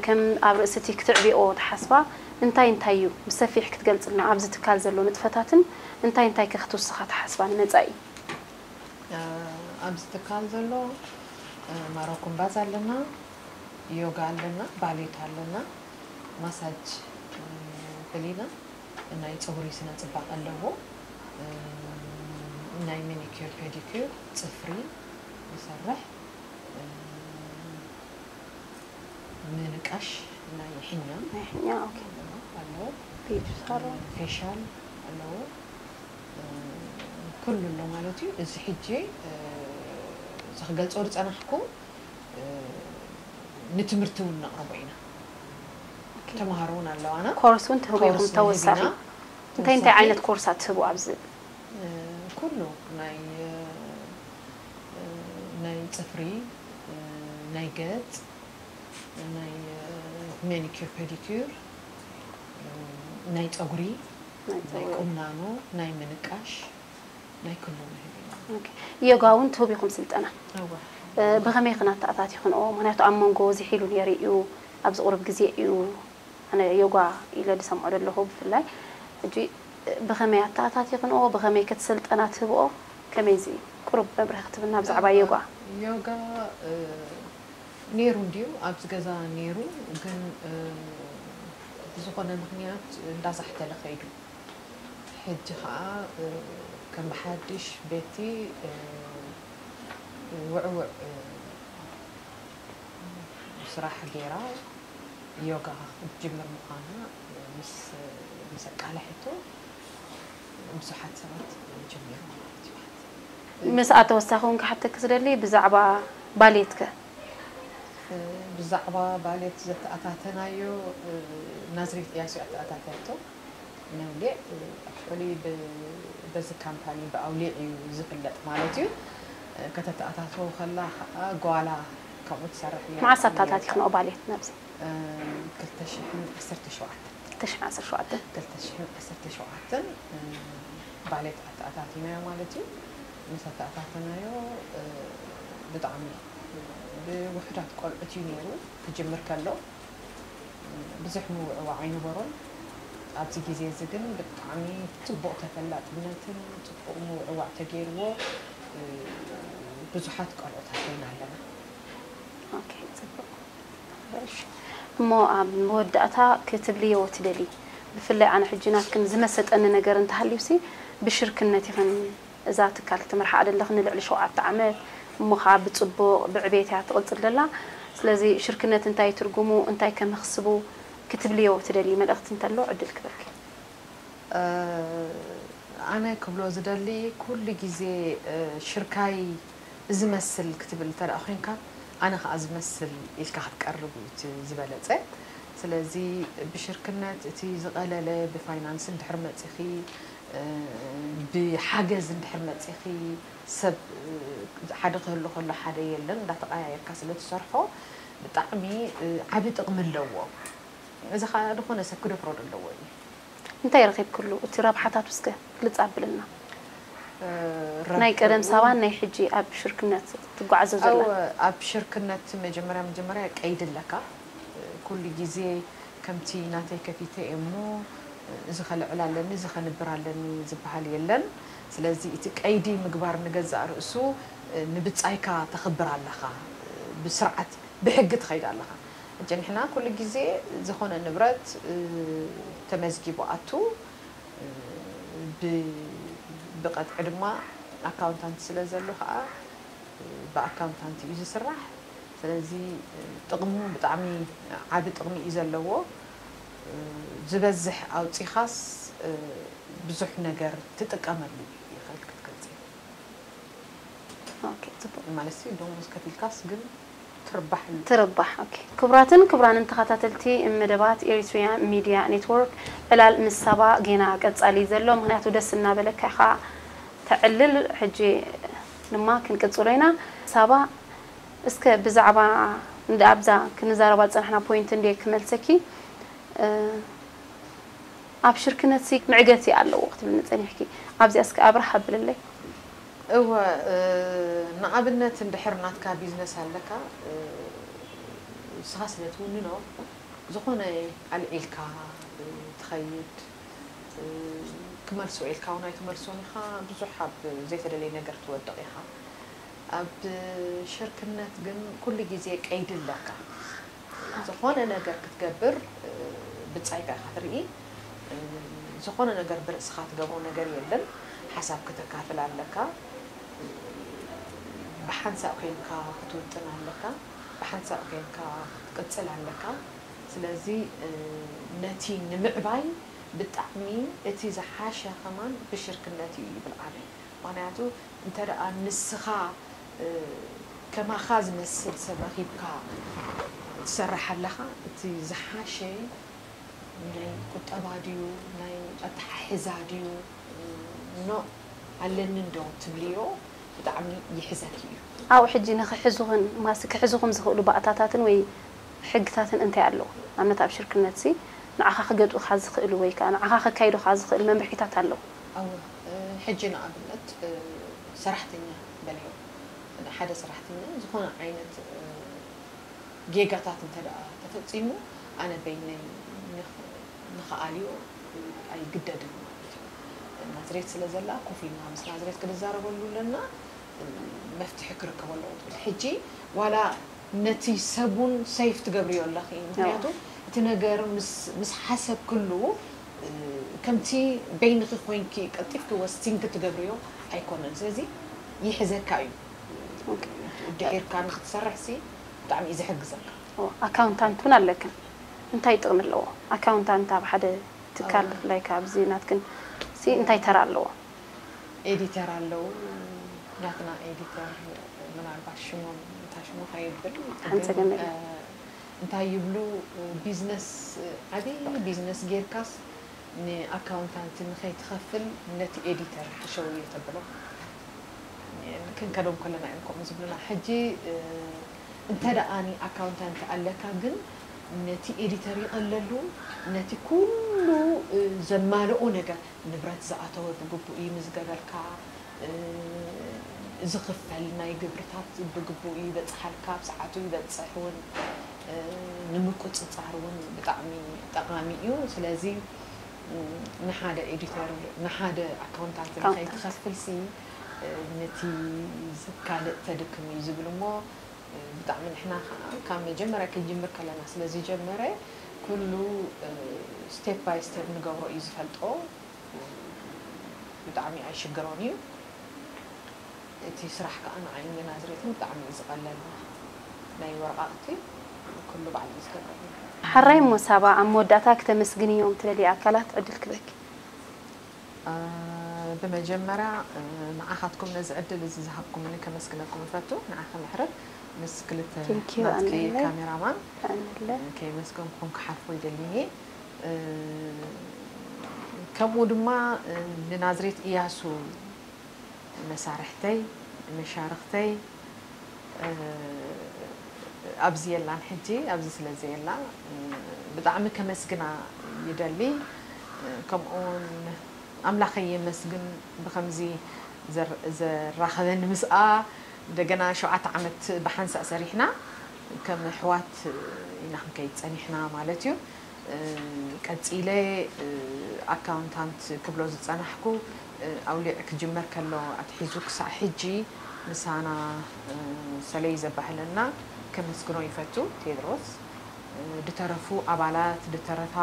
ከም ኣብ ርእስቲ ክትዕብኦ ትሓስባ እንታይ እንታይ እዩ ብሰፊሕ ክትገልጽልና? ኣብዚ ትካል ዘሎ ንጥፈታትን እንታይ እንታይ ከ ክትውስኻ ትሓስባ ንመጻኢ? ኣብዚ ትካል ዘሎ ማራኩምባዝ ኣለና፣ ዮጋ ኣለና፣ ባሌት ኣለና፣ ማሳጅ በሊና፣ ናይ ፀጉሪ ስነ ፅባቐ ኣለዎ፣ ናይ ሜኒኪር ፔዲኪር፣ ፅፍሪ ይሰርሕ፣ ምንቃሽ ናይ ሕኛ ናይ ሕኛ፣ ኦኬ። ኣለዎ፣ ቤቱ ሳሎን። ፌሻል ኣለዎ፣ ኩሉ ኣሎ ማለት እዩ። እዚ ሕጂ እዚ ክገልፆ ዝፀናሕኩ ንትምህርቲ እውን ነቕርቦ ኢና። ተምሃሮ እውን ኣለዋና። ኮርስ እውን ትህቡ ኢኹም ኮርስ ተወሳኺ። ንህብ ኢና። እንታይ እንታይ ተወሳኺ። ዓይነት ኮርሳት ትህቡ ኣብዚ? ኩሉ ናይ ናይ ፅፍሪ፣ ናይ ገፅ፣ ናይ ሜኒኪር ፔዲኪር፣ ናይ ፀጉሪ፣ ናይ ናይ ፀጉሪ። ቁናኖ፣ ናይ ምንቃሽ፣ ናይ ኩሉ ንህብ ኢና። ኦኬ። ዮጋ እውን ትህቡ ኢኹም ስልጠና። እወ። ብኸመይ ክናተኣታት ይኽንኦ? ምክንያቱ ኣብ መንጎ ዝሒሉ ነይሩ እዩ፣ ኣብዚ ቁሩብ ግዜ እዩ ኣነ ዮጋ ኢለ ዝሰምዖ ዘለኹ ብፍላይ። ሕጂ ብኸመይ ኣተኣታት ይኽንኦ? ብኸመይ ክትስልጠና ትህብኦ? ከመይ እዚ ቁሩብ መብርሂ ክትብና ብዛዕባ ዮጋ? ዮጋ ነይሩ እንድዩ ኣብዚ ገዛ ነይሩ፣ ግን ብዝኾነ ምክንያት እንዳዛሕተለ ከይዱ። ሕጂ ከዓ ከም ብሓድሽ ቤቲ ውዕውዕ ስራሕ ገይራ ዮጋ ክትጅምር ምዃና ምስ ምስ ኣቃልሐቶ ብዙሓት ሰባት ጀሚሮም ማለት እዩ። ምስ ኣተወሳኺ እውን ክሓተኪ ዝደሊ ብዛዕባ ባሌትከ? ብዛዕባ ባሌት ዘተኣታተናዮ ናዝሬት እያሱ ኣተኣታተቶ ነውሊዕ ኣክቹዋሊ በዚ ካምፓኒ ብኣውሊዕ እዩ ዝፍለጥ ማለት እዩ። ከተተኣታቶ ከላ ከዓ ጓላ ከምኡ ትሰርሕ እያ። መዓስ ኣተኣታቲኽንኦ ባሌት ናብዚ? ክልተ ሽሕን ዓሰርተ ሸውዓተን ክልተ ሽሕን ዓሰርተ ሸውዓተን። ክልተ ሽሕን ዓሰርተ ሸውዓተን ባሌት ኣተኣታቲናዮ ማለት እዩ። ምስ ኣተኣታተናዮ ብጣዕሚ ብውሑዳት ቆልዑት እዩ ነይሩ ክጅምር ከሎ ብዙሕ ምውዕዋዕ ኣይነበሮን። ኣብዚ ግዜ እዚ ግን ብጣዕሚ ፅቡቕ ተፈላጥነትን ፅቡቕ ምውዕዋዕ ተገይርዎ ብዙሓት ቆልዑት ኣፍሪና ኣለና። ኦኬ፣ ፅቡቕ። እሺ። እሞ ኣብ መወዳእታ ክትብልዮ ትደሊ? ብፍላይ ኣነ ሕጂ ናትክን ዝመሰጠኒ ነገር እንተሃልዩሲ ብሽርክነት ኢኽን እዛ ትካል ክትመርሓ ዘለኽን ንልዕሊ ሸውዓተ ዓመት እሞ ኸዓ ብፅቡቕ ብዕቤት እያ ትቕፅል ዘላ። ስለዚ ሽርክነት እንታይ ትርጉሙ እንታይ ከመኽስቡ ክትብልዮ ትደሊ መልእኽቲ እንተሎ ዕድል ክበኪ። ኣነ ክብሎ ዝደሊ ኩሉ ግዜ ሽርካይ ዝመስል ክትብል እንተ ደኣ ኮይንካ ኣነ ከዓ ዝመስል ኢልካ ክትቀርብ እዩ እቲ ዝበለፀ። ስለዚ ብሽርክነት እቲ ዝቐለለ ብፋይናንስ እንድሕር መፂኺ ብሓገዝ እንድሕር መፂኺ ሰብ ሓደ ክህሉ ከሎ ሓደ የለን እንዳተቐያየርካ ስለ ትሰርሖ ብጣዕሚ ዓቢ ጥቕሚ ኣለዎ። እዚ ከዓ ዝኾነ ሰብ ክደፍሮ ዘለዎ እዩ። እንታይ ረኺብክሉ? እቲ ረብሓታቱ እስከ ግልፅ ኣብልና። ናይ ቀደም ሳባን ናይ ሕጂ ኣብ ሽርክነት ትጓዓዞ ዘላ። ኣብ ሽርክነት መጀመርያ መጀመርያ ቀይዲ ኣለካ። ኩሉ ግዜ ከምቲ ናተይ ከፊተ እየ እሞ እዚ ከልዕል ኣለኒ እዚ ከንብር ኣለኒ ዝበሃል የለን። ስለዚ እቲ ቀይዲ ምግባር ንገዛእ ርእሱ ንብጻይካ ተኽብር ኣለኻ። ብስርዓት ብሕጊ ትኸይድ ኣለኻ። ሕጂ ንሕና ኩሉ ግዜ ዝኾነ ንብረት ተመዝጊቡ ኣቱ ብቐጥዒ ድማ ኣካውንታንት ስለ ዘሎ ከዓ ብኣካውንታንት እዩ ዝስራሕ። ስለዚ ጥቕሙ ብጣዕሚ ዓቢ ጥቕሚ እዩ ዘለዎ። ዝበዝሕ ኣውፂኻስ ብዙሕ ነገር ትጥቀመሉ ኢኻ ክትገልፂ ኦኬ፣ ጽቡቕ። ማለት ደሞዝ ከፊልካስ ግን ትርባሕ ትርባሕ። ኦኬ። ክቡራትን ክቡራንን ተኸታተልቲ መደባት ኤሪትሪያ ሚድያ ኔትወርክ ዕላል ምስ ሳባ ጌና ቀጻሊ ዘሎ፣ ምኽንያቱ ደስ እናበለካ ኢኻ ተዕልል። ሕጂ ድማ ክንቅጽሎ ኢና። ሳባ፣ እስከ ብዛዕባ እንደ ኣብዛ ክንዛረባ ዝጸናሕና ፖይንት እንደ ክመልሰኪ ኣብ ሽርክነትሲ ምዕገቲ ኣለዎ ክትብልኒ ጸኒሕኪ። ኣብዚኣ እስከ ኣብርህ ኣብልለይ። እወ፣ ንኣብነት እንድሕር ናትካ ቢዝነስ ኣለካ፣ ንስኻ ስለ ትውንኖ፣ ዝኾነ ኣልዒልካ ትኸይድ፣ ክመልሶ ኢልካ እውን ኣይትመልሶን ኢኻ። ብዙሕ ኣብ ዘይተደለየ ነገር ትወድቕ ኢኻ። ኣብ ሽርክነት ግን ኩሉ ግዜ ቀይዲ ኣለካ። ዝኾነ ነገር ክትገብር ብጻይካ ኢኻ ትርኢ። ዝኾነ ነገር ብርእስኻ ትገብሮ ነገር የለን። ሓሳብ ክተካፍል ኣለካ። ብሓንሳእ ኮይንካ ክትውጥን ኣለካ። ብሓንሳእ ኮይንካ ክትቅጽል ኣለካ። ስለዚ ነቲ ንምዕባይ ብጣዕሚ እቲ ዝሓሸ ከማን ብሽርክነት እዩ ይብል ኣነ። ምኽንያቱ እንተ ደኣ ንስኻ ከማኻ ዝመስል ሰብ ረኺብካ ትሰርሕ ኣለኻ፣ እቲ ዝሓሸ ናይ ቁጠባ ድዩ ናይ ኣተሓሕዛ ድዩ ኖ ኣለኒ እንዶ ትብልዮ ብጣዕሚ ይሕዘኪ እዩ። ኣብኡ ሕጂ ንኽሕዙኽን ማሲ ክሕዙኹም ዝኽእሉ ባእታታትን ወይ ሕግታትን እንታይ ኣለዉ? ንኣብነት ኣብ ሽርክነትሲ ንዓኻ ክገጥኡኻ ዝኽእሉ ወይ ከዓ ንዓኻ ከካይዱኻ ዝኽእል መምርሒታት ኣለዉ? ኣወ፣ ሕጂ ንኣብነት ሰራሕተኛ በልዮ፣ ሓደ ሰራሕተኛ ዝኾነ ዓይነት ጌጋታት እንተ ደኣ ተፈጺሙ ኣነ በይነይ ንኽኣልዮ ኣይግደድን ማለት እዩ። ናዝሬት ስለ ዘላ ኮፍ ኢልና ምስ ናዝሬት ክንዛረበሉ ኣለና፣ መፍትሒ ክርከብ ኣለዎ ትብል። ሕጂ ዋላ ነቲ ሰብ እውን ሰይፍ ትገብርዮ ኣለኺ፣ ምክንያቱ እቲ ነገር ምስ ሓሰብክሉ ከምቲ በይንኺ ኮይንኪ ቀልጢፍኪ ወሲንኪ ትገብርዮ ኣይኮነን። ስለዚ ይሕዘካ እዩ። ድሒርካ ንክትሰርሕሲ ብጣዕሚ እዩ ዝሕግዘካ። ኣካውንታንት እውን ኣለክን፣ እንታይ ጥቕሚ ኣለዎ ኣካውንታንት ኣብ ሓደ ትካል? ብፍላይ ከኣ ኣብዚ ናትክን ሲ እንታይ ተራ ኣለዎ? ኤዲተር ኣለዉ፣ ናትና ኤዲተር ምናልባት ሽሞም እታ ሽሙ ከይብል ሓንጸገመ ግን፣ እንታይ ይብሉ፣ ቢዝነስ ዓብዪ ቢዝነስ ጌርካስ ንኣካውንታንት ንኸይትኸፍል ነቲ ኤዲተር ሕሸው እየ ተብሎ። ክንከዶም ከለና እዮም ከምኡ ዝብሉና። ሕጂ እንተ ደኣ ኣካውንታንት ኣለካ ግን ነቲ ኤዲተር ይቐለሉ፣ ነቲ ኩሉ ዘማልኦ ነገር ንብረት ዝኣተወ ብግቡእ ይምዝገበልካ፣ ዝኽፈል ናይ ግብርታት ብግቡእ ይበጽሓልካ፣ ኣብ ሰዓቱ ይበጽሕ እውን ንምቁጽጻር እውን ብጣዕሚ ጠቓሚ እዩ። ስለዚ ንሓደ ኤዲተር ንሓደ ኣካውንታንት ንኸይትኸፍልሲ ነቲ ካልእ ተድክም እዩ ዝብል እሞ ብጣዕሚ ንሕና ከዓ ካብ መጀመርያ ክንጅምር ከለና ስለ ዝጀመረ ኩሉ step by step ንገብሮ እዩ ዝፈልጦ። ብጣዕሚ ኣይሽግሮን እዩ። እቲ ስራሕ ከዓ ንዓይን ንናዝሬትን ብጣዕሚ እዩ ዝቐለልና። ናይ ወረቓቕቲ ኩሉ ባዕሉ እዩ ዝገብረልና። ሓራይ እሞ ሳባ ኣብ መወዳእታ ክተመስግንዮም ትደልያ ኣካላት ዕድል ክበኪ። ብመጀመርያ ንዓኻትኩም ነዚ ዕድል እዚ ዝሃብኩምኒ ከመስግነኩም እፈቱ። ንዓኺ ምሕረት ምስ ክልተ ናትኪ ካሜራማን ከየመስገንኩኹም ክሓልፎ ኣይደልን እየ። ከምኡ ድማ ንናዝሬት እያሱ መሳርሕተይ መሻርኽተይ ኣብዚ የላን ሕጂ ኣብዚ ስለ ዘየላ ብጣዕሚ ከመስግና ይደሊ። ከምኡውን ኣምላኸይ የመስግን ብኸምዚ ዘራኸበኒ ምስኣ እንደገና ሸውዓተ ዓመት ብሓንሳእ ሰሪሕና ከም ኣሕዋት ኢና ክንከይድ ጸኒሕና ማለት እዩ። ቀጺለ ኣካውንታንት ክብሎ ዝጸናሕኩ ኣውሊዕ ክጅመር ከሎ ኣትሒዙ ክሳዕ ሕጂ ምሳና ሰለይ ዘባህለና ከመስግኖ ይፈቱ ቴድሮስ። ድተረፉ ኣባላት ድተረፋ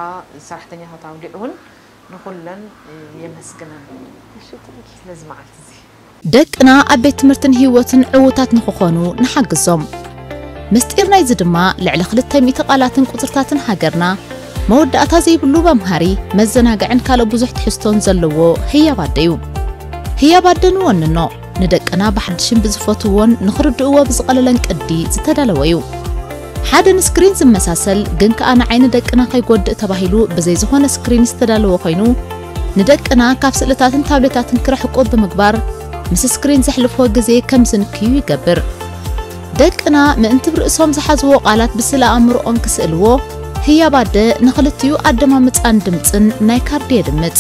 ሰራሕተኛታት ኣውሊዕ እውን ንኹለን የመስግነን ስለዚ መዓልቲ እዚ። ደቅና ኣብ ቤት ትምህርትን ህይወትን ዕዉታት ንኽኾኑ ንሓግዞም። ምስጢር ናይዚ ድማ ልዕሊ ክልተ ሚእቲ ቃላትን ቁጽርታትን ሃገርና፣ መወዳእታ ዘይብሉ መምሃሪ፣ መዘናግዕን ካልእ ብዙሕ ትሕዝቶን ዘለዎ ህያብ ኣደ እዩ። ህያብ ኣደ ንወንኖ፣ ንደቅና ብሓድሽን ብዝፈትውዎን ንኽርድእዎ ብዝቐለለን ቅዲ ዝተዳለወ እዩ። ሓደ ንስክሪን ዝመሳሰል ግን ከኣ ንዓይኒ ደቅና ከይጎድእ ተባሂሉ ብዘይ ዝኾነ ስክሪን ዝተዳለወ ኮይኑ፣ ንደቅና ካብ ስእልታትን ታብሌታትን ክርሕቁ ብምግባር፣ ምስ ስክሪን ዘሕልፍዎ ግዜ ከም ዝንክዩ ይገብር። ደቅና ምእንቲ ብርእሶም ዝሓዝዎ ቃላት ብስእለ ኣእምሮኦም ክስእልዎ፣ ህያብ ኣደ ንኽልቲኡ ኣደማምጻን ድምጽን ናይ ካርዲ የድምጽ።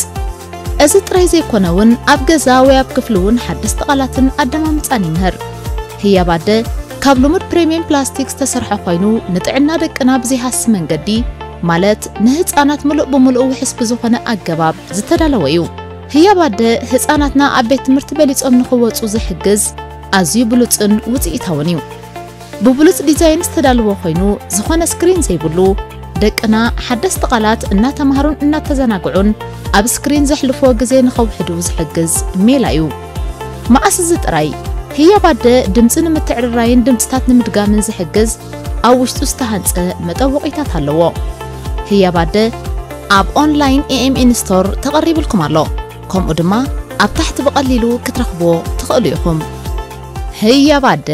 እዚ ጥራይ ዘይኮነ እውን ኣብ ገዛ ወይ ኣብ ክፍሊ እውን ሓደስቲ ቃላትን ኣደማምጻን ይምህር። ህያብ ኣደ ካብ ልሙድ ፕሪምየም ፕላስቲክ ዝተሰርሐ ኮይኑ ንጥዕና ደቅና ብዘይሃሲ መንገዲ ማለት ንህፃናት ምሉእ ብምሉእ ውሕስ ብዝኾነ ኣገባብ ዝተዳለወ እዩ። ህያብ ኣደ ህፃናትና ኣብ ቤት ትምህርቲ በሊፆም ንኽወፁ ዝሕግዝ ኣዝዩ ብሉፅን ውፅኢታውን እዩ። ብብሉጽ ዲዛይን ዝተዳለወ ኮይኑ ዝኾነ ስክሪን ዘይብሉ ደቅና ሓደስቲ ቃላት እናተማሃሩን እናተዘናግዑን ኣብ ስክሪን ዘሕልፎ ግዜ ንኸውሕዱ ዝሕግዝ ሜላ እዩ። መኣስ እዚ ጥራይ ህያብ ኣደ ድምፂ ንምትዕርራይን ድምፅታት ንምድጋምን ዝሕግዝ ኣብ ውሽጡ ዝተሃንፀ መጠወቒታት ኣለዎ። ህያብ ኣደ ኣብ ኦንላይን ኤኤምኤን ስቶር ተቐሪብልኩም ኣሎ። ከምኡ ድማ ኣብ ታሕቲ ብቐሊሉ ክትረኽብዎ ትኽእሉ ኢኹም። ህያብ ኣደ።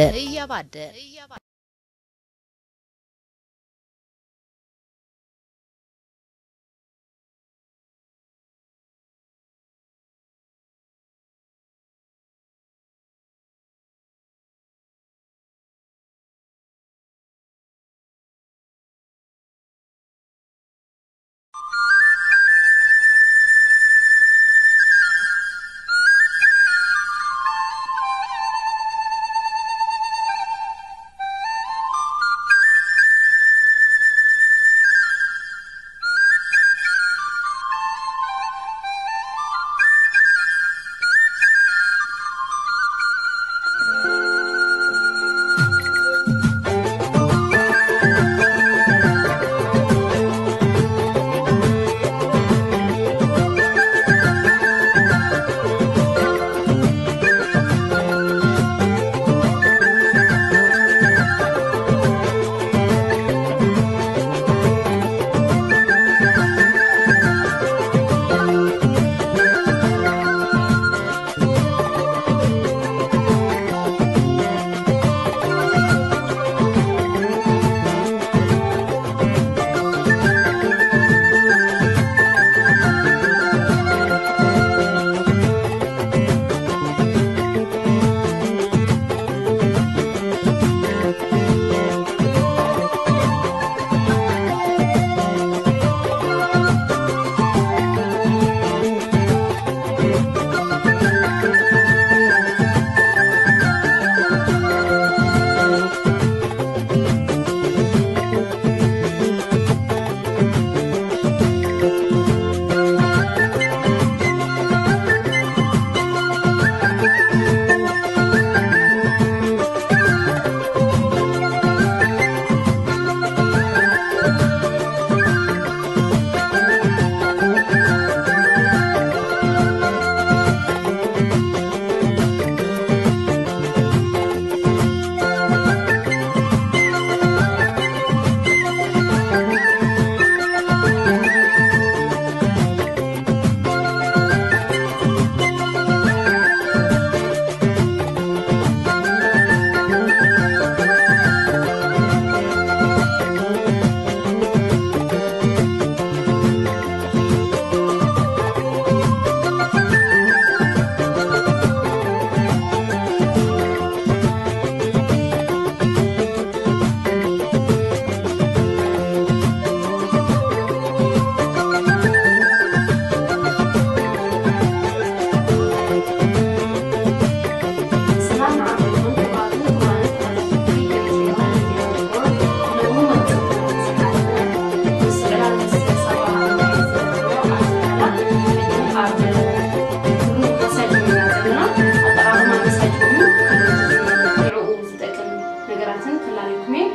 ዝጠቅም ነገራትን ክላለየኩም እየ።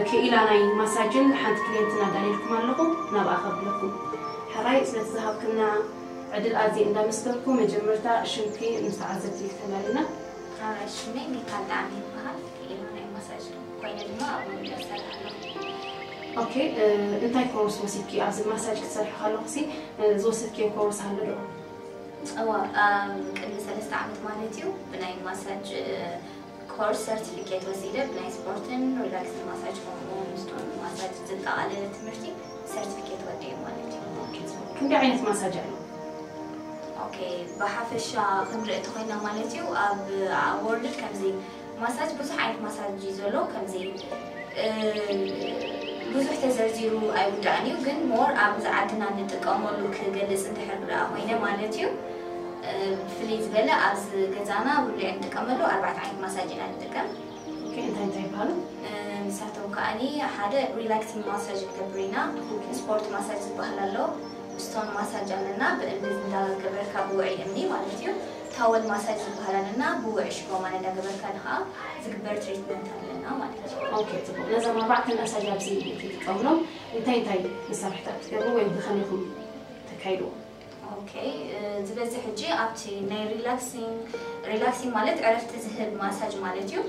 ክኢላ ናይ ማሳጅን ሓንቲ ክሊየንትን ኣዳልየልኩም ኣለኹ፣ ናብኣ ከብለኩም። ሕራይ ስለቲ ዝሃብክና ዕድል ኣዝየ እንዳመስገንኩ፣ መጀመርታ ሽምኪ ምስ ተዓዘብቲ ክተላልና። ሽመይ ሚካል ጣዕሚ ይበሃል። ክኢላ ናይ ማሳጅ ኮይነ ድማ ኣብ መንበር እሰርሕ ኣለኹ። ኦኬ፣ እ፣ እንታይ ኮርስ ወሲድኪ ኣብዚ ማሳጅ ክትሰርሒ ከለኹ ሲ፣ እ፣ ዝወሰድክዮ ኮርስ ኣሎ ዶ? እዋ፣ ኣብ ቅድሚ ሰለስተ ዓመት ማለት እዩ ብናይ ማሳጅ ኮርስ ሰርቲፊኬት ወሲደ፣ ብናይ ስፖርትን ሪላክስን ማሳጅ ከምኡ ምስቶም ማሳጅ ዝጠቓለለ ትምህርቲ ሰርቲፊኬት ወዲኤ ማለት እዩ። ክንደይ ዓይነት ማሳጅ ኣሎ? ኦኬ፣ ብሓፈሻ ክንርኢ እንተኾይና ማለት እዩ ኣብ፣ ኣብ ወርልድ ከምዚ ማሳጅ ብዙሕ ዓይነት ማሳጅ እዩ ዘሎ። ከምዚ እ፣ ብዙሕ ተዘርዚሩ ኣይውዳእን እዩ፣ ግን ሞር ኣብዚ ዓድና እንጥቀመሉ ክገልጽ እንድሕር ደኣ ኮይነ ማለት እዩ። እ፣ ብፍልይ ዝበለ ኣብዚ ገዛና ብብዝሒ እንጥቀመሉ ኣርባዕተ ዓይነት ማሳጅ ኢና ንጥቀም። ኦኬ፣ እንታይ እንታይ ይበሃሉ? እ፣ ንሳቶም ከኣኒ ሓደ ሪላክሲንግ ማሳጅ ንገብር ኢና። ስፖርት ማሳጅ ዝበሃል ኣሎ፣ ስቶን ማሳጅ ኣለና፣ ብእምኒ እንዳገበርካ ብውዕይ እምኒ ማለት እዩ። ታወል ማሳጅ ዝበሃል ኣለና፣ ብውዕይ ሽጎማን እንዳገበርካ ከዓ ዝግበር ትሪትመንት ኣለና ማለት እዩ። ኦኬ፣ ጽቡቅ። ነዞም ኣርባዕተ ማሳጅ ኣብዚ ትጥቀምሎም እንታይ እንታይ መሳርሕታት ትገብሩ ወይ ብኸመይኹም ተካይድዎ? ኦኬ፣ እ፣ ዝበዝሕ ሕጂ ኣብቲ ናይ ሪላክሲንግ፣ ሪላክሲንግ ማለት ዕረፍቲ ዝህብ ማሳጅ ማለት እዩ።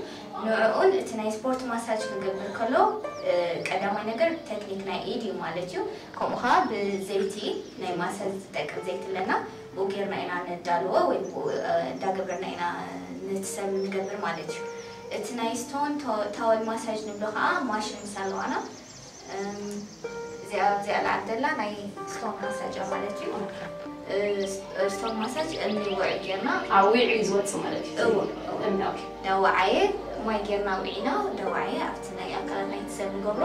ንዕኡን እቲ ናይ ስፖርት ማሳጅ ክንገብር ከሎ፣ እ፣ ቀዳማይ ነገር ቴክኒክ ናይ ኢድ እዩ ማለት እዩ። ከምኡ ኸዓ ብዘይቲ ናይ ማሳጅ ዝጠቅም ዘይቲ ኣለና። ብኡ ጌርና ኢና ነዳልዎ ወይ ብኡ፣ እ፣ እንዳገበርና ኢና ነቲ ሰብ ንገብር ማለት እዩ። እቲ ናይ ስቶን ቶ-፣ ታወል ማሳጅ ንብሎ ኸዓ ማሽንስ ኣለዋና። እም፣ እዚኣ፣ እዚኣ ላዕሊ ዘላ ናይ ስቶን ማሳጅ እያ ማለት እዩ። እ፣ ስ-፣ እ፣ ስቶን ማሳጅ እምኒ ውዒ ጌርና። ኣብ ዊዒ እዩ ዝወጽእ ማለት እዩ። እዎ፣ እዎ። እምኒ፣ ኦኬ። ዳዋዓየ ማይ ጌርና ውዒና፣ ዳዋዓየ ኣብቲ ናይ ኣካላት ናይቲ ሰብ ንገብሮ።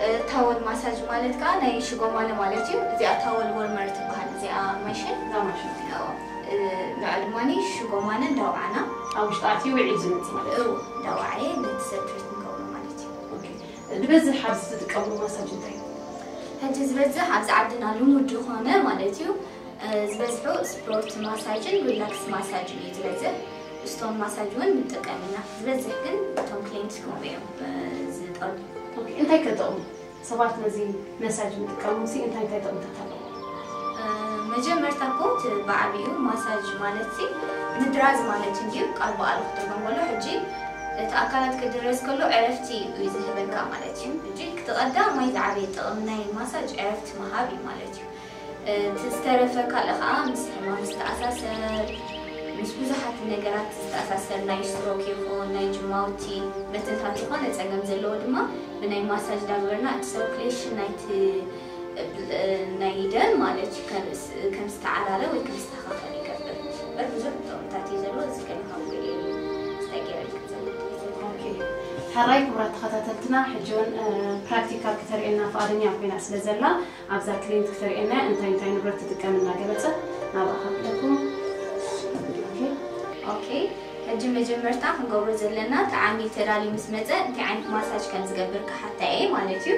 እ፣ ታወል ማሳጅ ማለት ከዓ ናይ ሽጎማነ ማለት እዩ። እዚኣ ታወል ወርመር ትበሃል፣ እዚኣ ማሽን። እዛ ማሽን። እዎ። እ፣ ንዓ ድማ ሽጎማነ እንዳውዓና። ኣብ ውሽጢ ኣትዩ ዊዒ እዩ ዝመጽእ ማለት እዩ። እዎ፣ ዳዋዓየ ነቲ ሰብ ትሪት ንገብሮ ማለት እዩ። ኦኬ። ዝበዝሕ ኣብዚ ትጥቀምሉ ማሳጅ እንታይ እዩ? ሕጂ ዝበዝሕ ኣብዚ ዓድና ልሙድ ዝኾነ ማለት እዩ፣ እ፣ ዝበዝሑ ስፖርት ማሳጅን ሪላክስ ማሳጅን እዩ ዝበዝሕ። ስቶን ማሳጅ እውን ንጥቀም ኢና። ዝበዝሕ ግን እቶም ክሊንት ከምኡ እዮም፣ እ፣ ዝጠልቡ። ኦኬ፣ እንታይ ከ ጥቕሙ? ሰባት ነዚ መሳጅ ምጥቃሞም ሲ እንታይ እንታይ ጥቕምታት ኣለዎ? እ፣ መጀመርታ እኮ እቲ ብዓቢኡ ማሳጅ ማለት ሲ ምድራዝ ማለት እንድዩ። ቃል ብቓሉ ክትርጎም ከሎ ሕጂ እቲ ኣካላት ክድረዝ ከሎ ዕረፍቲ እዩ ዝህበካ ማለት እዩ። ሕጂ ክተቐዳማይ ዝዓበየ ጥቕሚ ናይ ማሳጅ ዕረፍቲ ምሃብ እዩ ማለት እዩ። እ፣ እቲ ዝተረፈ ካልእ ከዓ ምስ ሕማም ዝተኣሳሰር፣ ምስ ብዙሓት ነገራት ዝተኣሳሰር ናይ ስትሮክ ይኹን ናይ ጅማውቲ መትንታት ዝኾነ ጸገም ዘለዎ ድማ ብናይ ማሳጅ ዳግበርና እቲ ሰርኩሌሽን ናይቲ፣ እ፣ ናይ ደም ማለት እዩ ከም ስ-፣ ከም ዝተዓራረ ወይ ከም ዝተኻኸል ይገብር። እምበር ብዙሕ ጥቕምታት እዩ ዘለዎ። እዚ ገለ ካብ ጉዕየ እዩ ዝተገይረ ክዘምር። ኦኬ። ሕራይ ክቡራት ተኸታተልትና፣ ሕጂ እውን፣ እ፣ ፕራክቲካል ክተርእየና ፍቓደኛ ኮይና ስለ ዘላ፣ ኣብዛ ክሊንት ክተርእየና እንታይ እንታይ ንብረት ትጥቀም እናገለጸ ናብኣ ከብለኩም። ኦኬ። ኦኬ፣ ሕጂ መጀመርታ ክንገብሮ ዘለና፣ እቲ ዓሚል ተዳልዩ ምስ መጸ እንታይ ዓይነት ማሳጅ ከም ዝገብር ክሓታ እየ ማለት እዩ።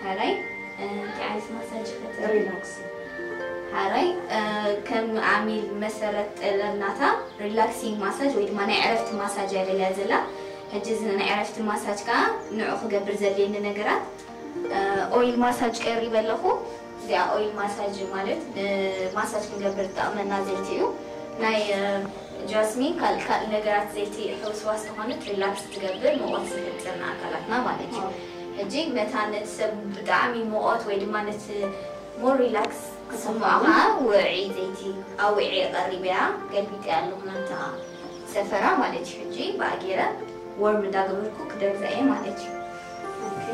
ሕራይ፣ እ፣ እንታይ ዓይነት ማሳጅ ክትብል? ሪላክስ። ሕራይ፣ እ፣ ከም ዓሚል መሰረት ጠለብ ናታ ሪላክሲንግ ማሳጅ ወይ ድማ ናይ ዕረፍቲ ማሳጅ እያ ደልያ ዘላ። ሕጂ እዚ ናይ ዕረፍቲ ማሳጅ ከዓ ንዑ ክገብር ዘድልየኒ ነገራት፣ እ፣ ኦይል ማሳጅ ቀሪበ ኣለኹ። እዚኣ ኦይል ማሳጅ ማለት ንማሳጅ ክንገብር ዝጠቕመና ዘይቲ እዩ። ናይ፣ እ፣ ጃስሚን ካል-፣ ካልእ ነገራት ዘይቲ ሕውስዋስ ዝኾነት ሪላክስ ትገብር፣ ሙቐት ዝፈጥር ንኣካላትና ማለት እዩ። ሕጂ መታን ነቲ ሰብ ብጣዕሚ ሙቐት ወይ ድማ ነቲ ሞር ሪላክስ ክስምዖ ከዓ ውዕይ ዘይቲ ኣብ ውዕየ ቀሪበያ ገልቢጠያ ኣለኹ ናታ ሰፈራ ማለት እዩ። ሕጂ ብኣ ገይረ ወርም እንዳገበርኩ ክደግዛ እየ ማለት እዩ። ኦኬ።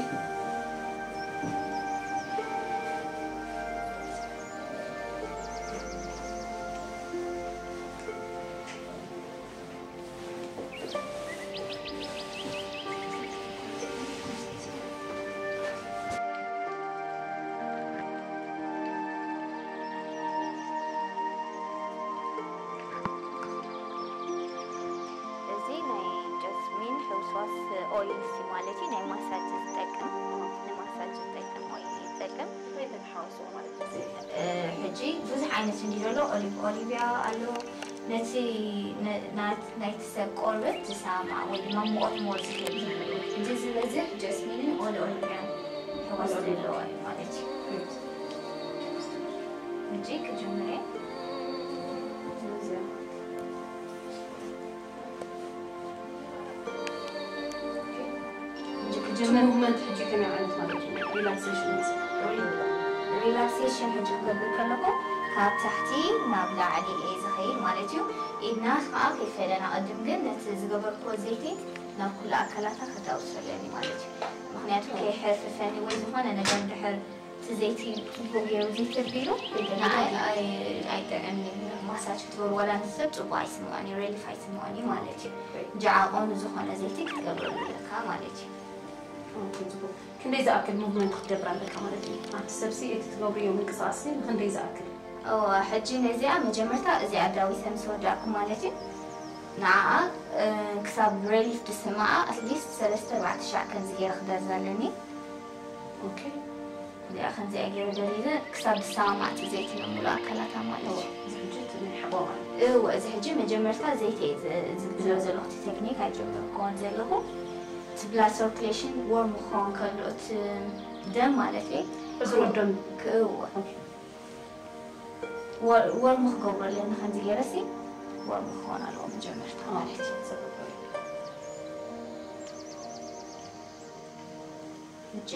እዚ ናይ ጀስሚን ሕውስዋስ ኦይል ሲ ማለት እዩ፣ ናይ ማሳጅ ዝጠቅም፣ ንማሳጅ ዝጠቅም ኦይል ይጠቅም። እንታይ ተተሓወስዎ ማለት እዩ? እ፣ ሕጂ ብዙሕ ዓይነት እንዲ ዘሎ ኦሊቭ ኦሊቭያ ኣሎ። ነቲ ነ-፣ ናት-፣ ናይቲ ሰብ ቆርበት ዝሰማማዕ ወይ ድማ ሙቐት ሙቐት ዝህብ። ሕጂ ዝበዝሕ ጀስሚንን ኦል ኦሊቭያን ሕዋስ ዘለዎ እዩ ማለት እዩ። ሕጂ ክጅምር እየ። ሕጂ እቲ ክጅምር ሙቭመንት ሕጂ ከመይ ዓይነት ማለት እዩ? ሪላክሴሽን ማለት እዩ። ሪላክሴሽን ሕጂ ክገብር ከለኹ ካብ ታሕቲ ናብ ላዕሊ እየ ዝኸይድ ማለት እዩ። ኢድና ከዓ ከይፈለና፣ ቅድም ግን ነቲ ዝገበርክዎ ዘይቲ ናብ ኩሉ ኣካላታ ከተውስለኒ ማለት እዩ። ምክንያቱ ከይሐፍፈኒ ወይ ዝኾነ ነገር እንድሕር እቲ ዘይቲ ጽቡቅ ገይሩ ዘይተቢሉ ንዓይ ኣይ-፣ ኣይጥዕምን እዩ። ማሳጅ ክትገብር ዋላ ንሰብ ጽቡቅ ኣይስምዖን እዩ፣ ሬሊፍ ኣይስምዖን እዩ ማለት እዩ። እንጂ ዓቐኑ ዝኾነ ዘይቲ ክትገብረሉ ኣለካ ማለት እዩ። ኦኬ፣ ጽቡቅ። ክንደይ ዝኣክል ሙቭመንት ክትገብር ኣለካ ማለት እዩ? ኣብቲ ሰብሲ እቲ ትገብርዮ ምንቅስቃስ ንክንደይ ዝኣክል? እወ፣ ሕጂ ነዚኣ መጀመርታ እዚኣ ኣዳዊሰ ምስ ወዳእኩ ማለት እዩ፣ ንዓኣ ክሳብ ሬሊፍ ድስምዓ ኣትሊስት ሰለስተ ኣርባዕተ ሻዕ ከምዚ ገይረ ክደርዛ ኣለኒ። ኦኬ። እዚኣ ከምዚኣ ገይረ ደሪዘ ክሳብ ዝሰማማዕ እቲ ዘይቲ ነምሉ ኣካላታ ማለት እዩ። እዚ ሕጂ እቲ ናይ ሓቦ ማለት እዩ። እወ፣ እዚ ሕጂ መጀመርታ ዘይቲ እየ ዝ- ዝግብሮ ዘለኹ፣ እቲ ቴክኒክ ኣይጀመርኩዎን ዘለኹ። እቲ ብላድ ሰርኩሌሽን ወርም ክኸውን ከሎ እቲ ደም ማለት እዩ። ሕጽረት ደም። ክ- እወ። ወር- ወርም ክገብሮ ኣለኒ ከምዚ ገይረሲ ወርም ክኸውን ኣለዎ መጀመርታ ማለት እዩ። ሕጂ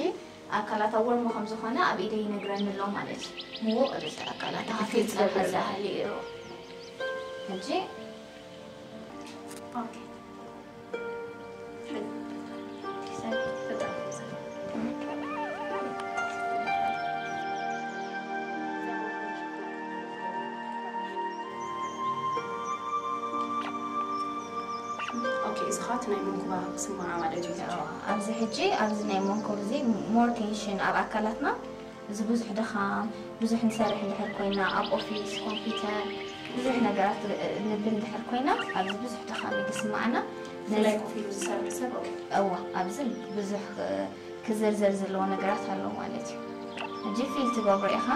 ኣካላታ ወርም ከም ዝኾነ ኣብ ኢደይ ይነግረኒ ኣሎ ማለት እዩ። ምውቕ እዚ ኣካላታ ፊል ክፍልፀ ዝገብር። ከዛህል እዩ። ሕጂ ኦኬ። ኦኬ፣ እዚ ኸዓ እቲ ናይ መንኩባ ክስምዓ ማለት እዩ። ኣብዚ ሕጂ ኣብዚ ናይ መንኮብ እዚ ሞር ቴንሽን ኣብ ኣካላትና እዚ ብዙሕ ድኻም፣ ብዙሕ ንሰርሕ እንድሕር ኮይና፣ ኣብ ኦፊስ ኮምፒውተር ብዙሕ ነገራት ንብል እንድሕር ኮይና ኣብዚ ብዙሕ ድኻም እዩ ዝስምዓና። ብፍላይ ኮፍ ኢሉ ዝሰርሕ ሰብ ኦኬ። እዋ ኣብዚ ብዙሕ ክዝርዘር ዘለዎ ነገራት ኣለዎ ማለት እዩ። ሕጂ ፊል ትገብሮ ኢኻ።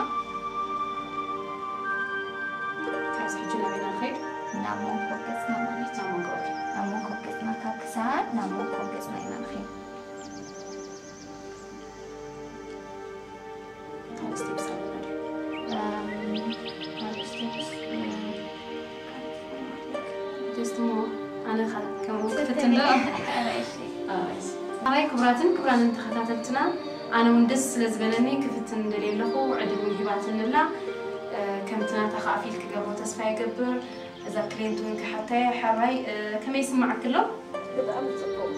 ካብዚ ሕጂ ናበይ ኢና ንኸይድ? ናብ መንኮብ ገጽና ማለት እዩ። ናብ መንኮብ ኦኬ። ናብ መንኮብ ገጽና ካብ ክሳድ ናብ መንኮብ ገጽና ኢና ንኸይድ። ካልእ ስቴፕስ ኣለና ድዩ? ካልእ ስቴፕስ ጀስት ሞ ኣነ ኸ ከምኡ ክትፍትን ዶ? ኣራይ ክቡራትን ክቡራንን ተኸታተልትና፣ ኣነ እውን ደስ ስለ ዝበለኒ ክፍትን ደልየ ኣለኹ። ዕድል እውን ሂባትኒ ኣላ። ከምቲ ናታ ከኣ ፊል ክገብሮ ተስፋ ይገብር። እዛ ክሌንት እውን ክሓታየ። ሓራይ ከመይ ይስምዓኪ ኣሎ? ብጣዕሚ ጽቡቕ።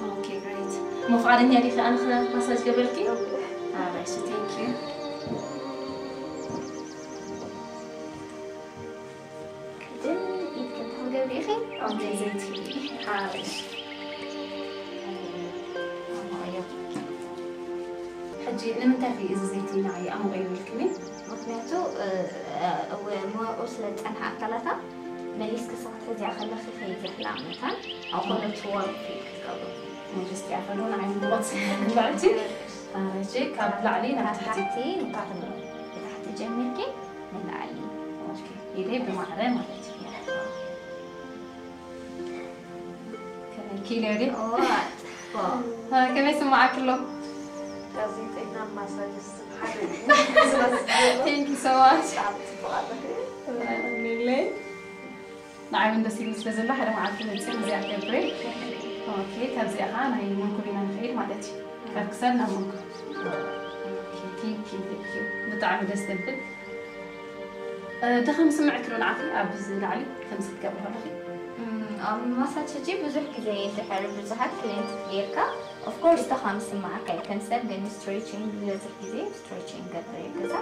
ኦኬ ግሬት። እሞ ፍቓደኛ ዲኺ ኣነ ክና ማሳጅ ገብረልኪ? ኣራይ እሺ፣ ቴንክ ዩ። ግን ኢድ ክትገብሪ ኢኺ። ኦኬ ዘይቲ። ኣራይ እሺ። ሕጂ ንምንታይ ኺ እዚ ዘይቲ ንዓይ ኣሞቐዮ ኢልክኒ? ምክንያቱ እወ ሞያኡ ስለ ዝጸንሐ ኣካላታ መሊስኪ ክትሕዝያ ከለኺ ከይዝሕላ መታን ኣብ ኮለቱ ወርም ፊል ክትገብሩ። መጀስቲ ኣፈሉ ንዓይ ምቆት ስለ ግባዕቲ ኣረጂ ካብ ላዕሊ ናብ ታሕቲ ታሕቲ ንታሕቲ ብታሕቲ ጀሚርኪ ንላዕሊ። ኢደይ ብማዕረ ማለት እዩ። ከመይ ኪሎ ድዩ? ዋጥ ከመይ ስምዓኪ ኣሎ? ጋዜጠኛ ማሳጅ ዝስምሓ Thank you so much። ንዓይ እውን ደስ ኢሉ ስለ ዘሎ ሓደ መዓልቲ መፅእ እዚኣ ክገብር እየ። ኦኬ፣ ካብዚኣ ከዓ ናይ መንኩብ ኢና ንኸይድ ማለት እዩ። ካብ ክሳድ ናብ መንኩብ። ኦኬ፣ thank you፣ thank you። ብጣዕሚ ደስ ዘብል። እ፣ ድኻም ስምዕኪ ዶ ንዓኺ ኣብዚ ላዕሊ ከምዚ ክትገብሪ ከለኺ? እም፣ ኣብ ማሳጅ ሕጂ ብዙሕ ግዜ ድሕሪ ብዙሓት ክሊንት ጌርካ ኦፍኮርስ ድኻም ስምዓካ እዩ። ከም ሰብ ግን ስትሬቺንግ ዝበዝሕ ግዜ ስትሬቺንግ ገብር እየ ገዛ።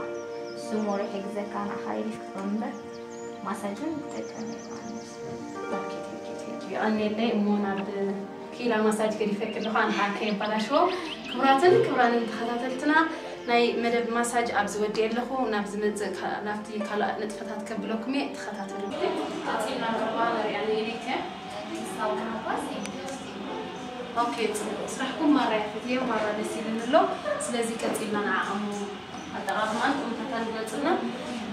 እሱ ሞር ይሕግዘካ ንዓኻ ሪሊፍ ክትገብር እምበር ማሳጅ እውን ይጠቅም እዩ ማለት እዩ። ኦኬ፣ thank you፣ thank you። የቐንየለይ እሞ ናብ ክኢላ ማሳጅ ገዲፈኪ ኣለኹ፣ ኣነ ከዓ ከየባላሽዎ። ክቡራትን ክቡራንን ተኸታተልትና፣ ናይ መደብ ማሳጅ ኣብዚ ወዲኤ ኣለኹ። ናብ ዝመጽእ ካ-፣ ናብቲ ካልኦት ንጥፈታት ከብለኩም እየ፣ ተኸታተሉ። ቀጺልና ቀረባ ንሪኣ ነይለይከ? ኦኬ፣ ጽቡቕ። ስራሕኩም ማራ እየ ፈትየ፣ ማራ ደስ ኢሉኒ ኣሎ። ስለዚ ቀጺልና ንዓቐሙ ኣጠቓቕማን ቁምታታን ግለጽልና።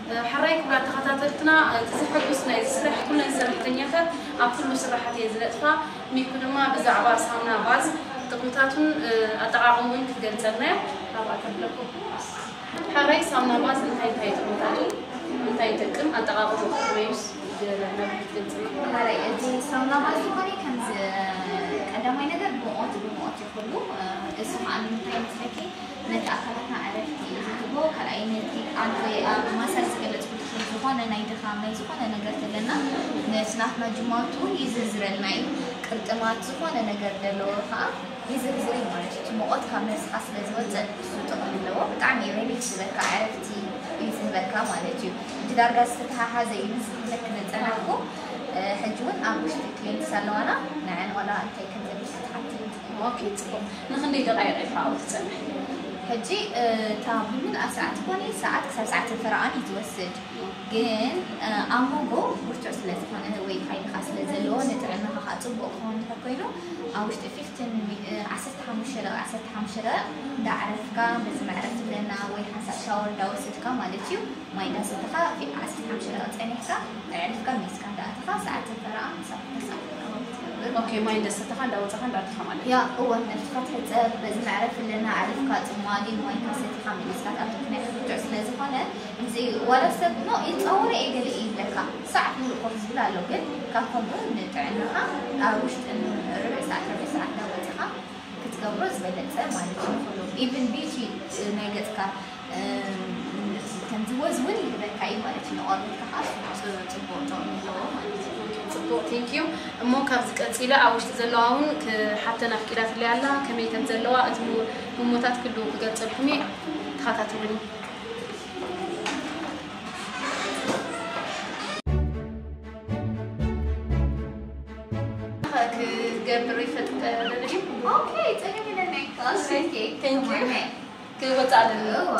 እ፣ ሕራይ ክቡራት ተኸታተልትና፣ እቲ ዘሐጉስ ናይዚ ስራሕ ኩለን ሰራሕተኛታት ኣብ ኩሉ ስራሓት እየ ዝለጥፋ። ሚኩ ድማ ብዛዕባ ሳሙና ባዝ ጥቕምታቱን፣ እ፣ ኣጠቓቕምኡን ክትገልጸልና እያ። ናብኣ ከብለኩም። ሕራይ ሳሙና ባዝ እንታይ እንታይ ጥቕምታቱ፣ እንታይ ይጠቅም፣ ኣጠቓቕምኡ ከመዩስ ገለ ነብሪ ክትገልጽልና። ሕራይ እቲ ሳሙና ባዝ ዝኾነ ከምዚ ቀዳማይ ነገር ብሞት ብሞት ይኹሉ፣ እ፣ እሱ ከዓ ንምንታይ መስለኪ ነቲ ኣካላትና ዕረፍቲ እዩ ዝህቦ። ካልኣይ ነቲ ኣንተ ኣብ ማሳጅ ዝገለጽኩልኪ ዝኾነ ናይ ድኻም ናይ ዝኾነ ነገር ተለና ነቲ ናትና ጅማቱ ይዝርዝረልና እዩ። ቅርጥማት ዝኾነ ነገር ዘለዎ ከዓ ይዝርዝር እዩ ማለት እዩ። እቲ ሙቐት ካብ ነብስኻ ስለ ዝወፅእ እሱ ጥቕሚ ኣለዎ። ብጣዕሚ እዩ ሪሊፍ ዝበካ ዕረፍቲ እዩ ዝህበካ ማለት እዩ። እቲ ዳርጋ ዝተተሓሓዘ እዩ ምስ ክብለክ ዝፀናሕኩ። እ፣ ሕጂ እውን ኣብ ውሽጢ ክሊንትስ ኣለዋና ንዐን ዋላ እንታይ ከም ዘድልስ ክትሓቲ ኦኬ፣ ጽቡቕ። ንኽንደይ ደቓይቕ ኢኻ ኣብኡ ትጸንሕ? ሕጂ፣ እ፣ እታ ብምልኣ ሰዓት ኮነ ሰዓት ክሳብ ሰዓትን ፈረቓን እዩ ዝወስድ። ግን፣ እ፣ ኣብ መንጎ ብርቱዕ ስለ ዝኾነ ወይ ሓይልኻ ስለ ዘለዎ ንጥዕናኻ ከዓ ጽቡቕ ክኸውን እንድሕር ኮይኑ ኣብ ውሽጢ ፊፍቲን ሚ-፣ እ፣ ዓሰርተ ሓሙሽተ ደቂቕ፣ ዓሰርተ ሓሙሽተ ደቂቕ እንዳዕረፍካ በዚ መዕረፍቲ ኣለና ወይ ሓንሳእ ሻወር እንዳወሰድካ ማለት እዩ። ማይ እንዳሰተኻ ፊ-፣ ዓሰርተ ሓሙሽተ ደቂቕ ጸኒሕካ ኣዕሪፍካ ሜስካ እንዳኣተኻ ሰዓት ፈረቓ ምሳሕ ተሳዕ ኦኬ፣ ማይ እንዳሰተኻ እንዳወጻኻ እንዳኣተኻ ማለት እዩ። ያ እወ፣ ነብስኻ ትሕጸብ፣ በዚ መዕረፊ ኣለና ኣዕሪፍካ ጽማሊ ማይካ ሰቲኻ መሊስካ ትኣቱ። ምክንያቱ ብርቱዕ ስለ ዝኾነ እዚ ዋላ ሰብ ኖ ይጻወረ እየ ገለ እዩ ይብለካ፣ ሰዓት ሙሉእ ኮፍ ዝብል ኣሎ። ግን ካብ ከምኡ ንጥዕናኻ ኣብ ውሽጢ ርብዒ ሰዓት፣ ርብዒ ሰዓት እንዳወጻኻ ክትገብሮ ዝበለጸ ማለት እዩ። ንኹሉ ኢቭን ቢዩቲ ናይ ገጽካ፣ እም፣ ከምዚ ወዝ እውን ይህበካ እዩ ማለት እዩ። ንቆርበትካ ከዓ ጽ-፣ ጽቡቕ ጥቕሚ ኣለዎ ማለት እዩ። ጽቡቕ፣ ቴንክ ዩ። እሞ ካብዚ ቀጺለ ኣብ ውሽጢ ዘለዋ እውን ክሓተን ኣፍቂዳትለይ ኣላ። ከመይ ከም ዘለዋ እቲ ህሞታት ክሉ ክገልጸልኩም እየ። ተኸታተሉኒ። ክገብር ይፈጥ-፣ ደለሽ? ኦኬ፣ ጸገም የለን። ናይ ክላስ ኦኬ፣ ኦኬ፣ ቴንክ ዩ። ከማን ናይ ክወጽእ ኣለኒ። እዋ።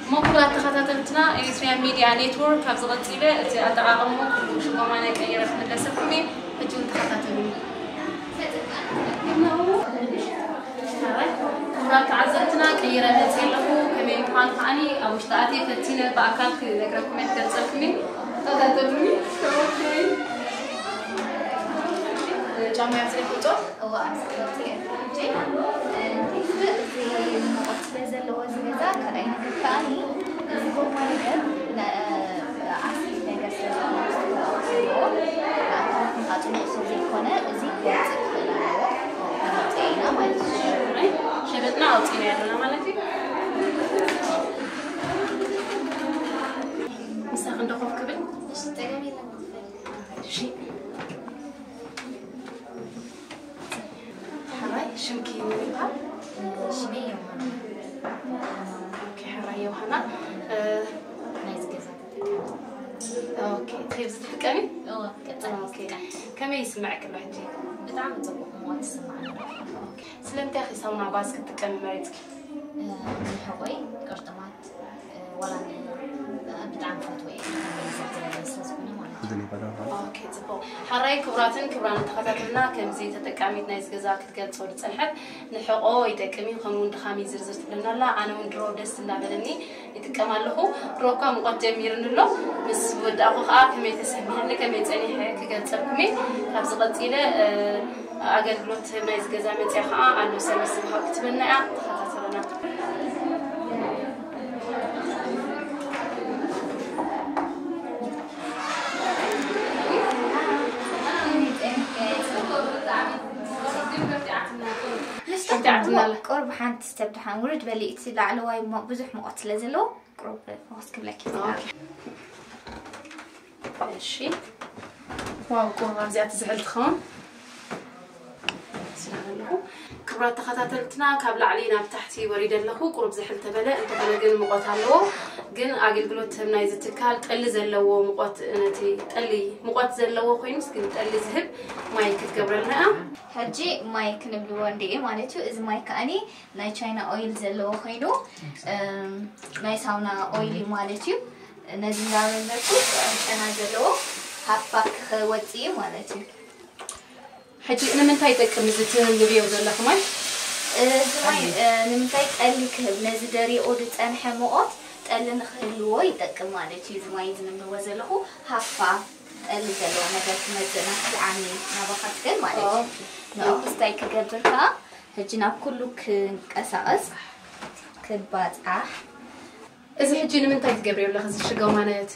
እሞ ክቡራት ተኸታተልትና ኤሪትሪያን ሚድያ ኔትወርክ፣ ካብዚ ቀጺለ እቲ ኣጠቓቕምኡ ኩሉ ሽሞማ ናይ ቀይረ ክምለሰኩም እየ። ሕጂ እውን ተኸታተሉኒ። ክቡራት ተዓዘብትና፣ ቀይረ መፅእ ኣለኹ። ከመይ ምዃኑ ከዓኒ ኣብ ውሽጢ ኣትየ ፈቲነ ብኣካል ክነግረኩም እየ፣ ክገልፀልኩም እየ። ተኸታተሉኒ። ኦኬ። ጫማ ያብፀ ይፈጦ? እዋ፣ ኣብዚ ክወፅእ እየ። ሕጂ፣ እ፣ እዚ ሙቐት ስለ ዘለዎ እዚ ገዛ፣ ካልኣይ ነገር ከዓኒ እዚ ጎማ ነገር ነ-፣ ኣሲድ ነገር ስለ ዝኾነ፣ ንኣካላትና ጽቡቕ ስለ ዘይኮነ፣ እዚ ክወጽእ ክኽእል ኣለዎ። ክነውጽኦ ኢና ማለት እዩ። ሸበጥና ኣውጺእና ኣለና ማለት እዩ። ምሳኺ እንዶ ኮፍ ክብል? እሺ፣ ጸገም የለን። እሺ። ሕራይ፣ ሽምኪ መን ይበሃል? ሽመይ ዮሃና። ኦኬ፣ ሕራይ ዮሃና። እ፣ ናይዚ ገዛ ተጠቃሚ። ኦኬ፣ ቴብዚ ትጥቀሚ? እወ፣ ቀጻሊ ኦኬ። ትጥቀም። ከመይ ይስምዐኪ ኣሎ ሕጂ? ብጣዕሚ ጽቡቕ ህሞት ይስምዓኒ። ኦኬ፣ ስለምንታይ ኢኺ ሳውና ባዝ ክትጥቀሚ መሪጽኪ? እ፣ ንሕቖይ፣ ቅርጥማት፣ እ፣ ዋላ ን-፣ እ፣ ብጣዕሚ ፈትዎ እየ። ከመይ ዝብለ ስለ ዝኾነ ማለት እዩ። ኦኬ፣ ጽቡቕ። ሕራይ ክቡራትን ክቡራን ተኸታተልና፣ ከምዚ ተጠቃሚት ናይዚ ገዛ ክትገልጾ ዝጸንሐት፣ ንሕቖ ይጠቅም እዩ፣ ከምኡ እውን ድኻም እዩ ዝርዝር ትብለና ኣላ። ኣነ እውን ድሮ ደስ እናበለኒ ይጥቀም ኣለኹ። ድሮ እኳ ሙቐት ጀሚርኒ ኣሎ። ምስ ወዳእኹ ኸዓ ከመይ ተሰሚዕኒ፣ ከመይ ጸኒሐ ክገልጸልኩም እየ። ካብዚ ቀጺለ፣ እ፣ ኣገልግሎት ትህብ ናይዚ ገዛ መጺኣ ኸዓ ኣሎ ሰርቪስ ዝወሃብ ክትበና እያ። ተኸታተሉና። ምስ ተፈለዎ ቁሩብ ሓንቲ ስተብ ድሓን ውርድ በሊ፣ እቲ ላዕለዋይ እሞ ብዙሕ ሙቐት ስለ ዘለዎ ቁሩብ ፈወስ ክብለኪ። ኦኬ። እሺ። ዋው፣ ቁሩብ ኣብዚኣ ትዝሕል ትኸውን። ስለ ዘለኹ፣ ክቡራት ተኸታተልትና፣ ካብ ላዕሊ ናብ ታሕቲ ወሪደ ኣለኹ። ቁሩብ ዝሕል ተበለ፣ እንተኾነ ግን ሙቐት ኣለዎ። ግን ኣገልግሎት ትህብ ናይዚ ትካል ጠሊ ዘለዎ ሙቐት፣ ነቲ ጠሊ ሙቐት ዘለዎ ኮይኑስ ግን ጠሊ ዝህብ ማይ ክትገብረልና እያ። ሕጂ ማይ ክንብልዎ እንድኢ ማለት እዩ። እዚ ማይ ከኣኒ ናይ ቻይና ኦይል ዘለዎ ኮይኑ፣ እም፣ ናይ ሳውና ኦይል እዩ ማለት እዩ። ነዚ እንዳመርመርኩ ጥዑም ጨና ዘለዎ ሃፍ ፓክ ክወጽእ እዩ ማለት እዩ። ሕጂ ንምንታይ ይጠቅም እዚ ትንብብዮ ዘለኹ ማይ? እዚ ማይ፣ እ፣ ንምንታይ ጠሊ ክህብ፣ ነዚ ደሪቑ ዝጸንሐ ሙቐት ጠሊ ንክህልዎ ይጠቅም ማለት እዩ። እዚ ማይ እዚ ንብልዎ ዘለኹ ሃፋ ጠሊ ዘለዎ ነገር ክመጽእ ናብቲ ዓሚ ናባኻ ትገል ማለት እዩ። ኦኬ። ንዕኡ ክስታይ ክገብር ከኣ ሕጂ ናብ ኩሉ ክንቀሳቐስ ክባጻሕ። እዚ ሕጂ ንምንታይ ትገብርዮ ኣለኺ? እዚ ሽጎማ ነቲ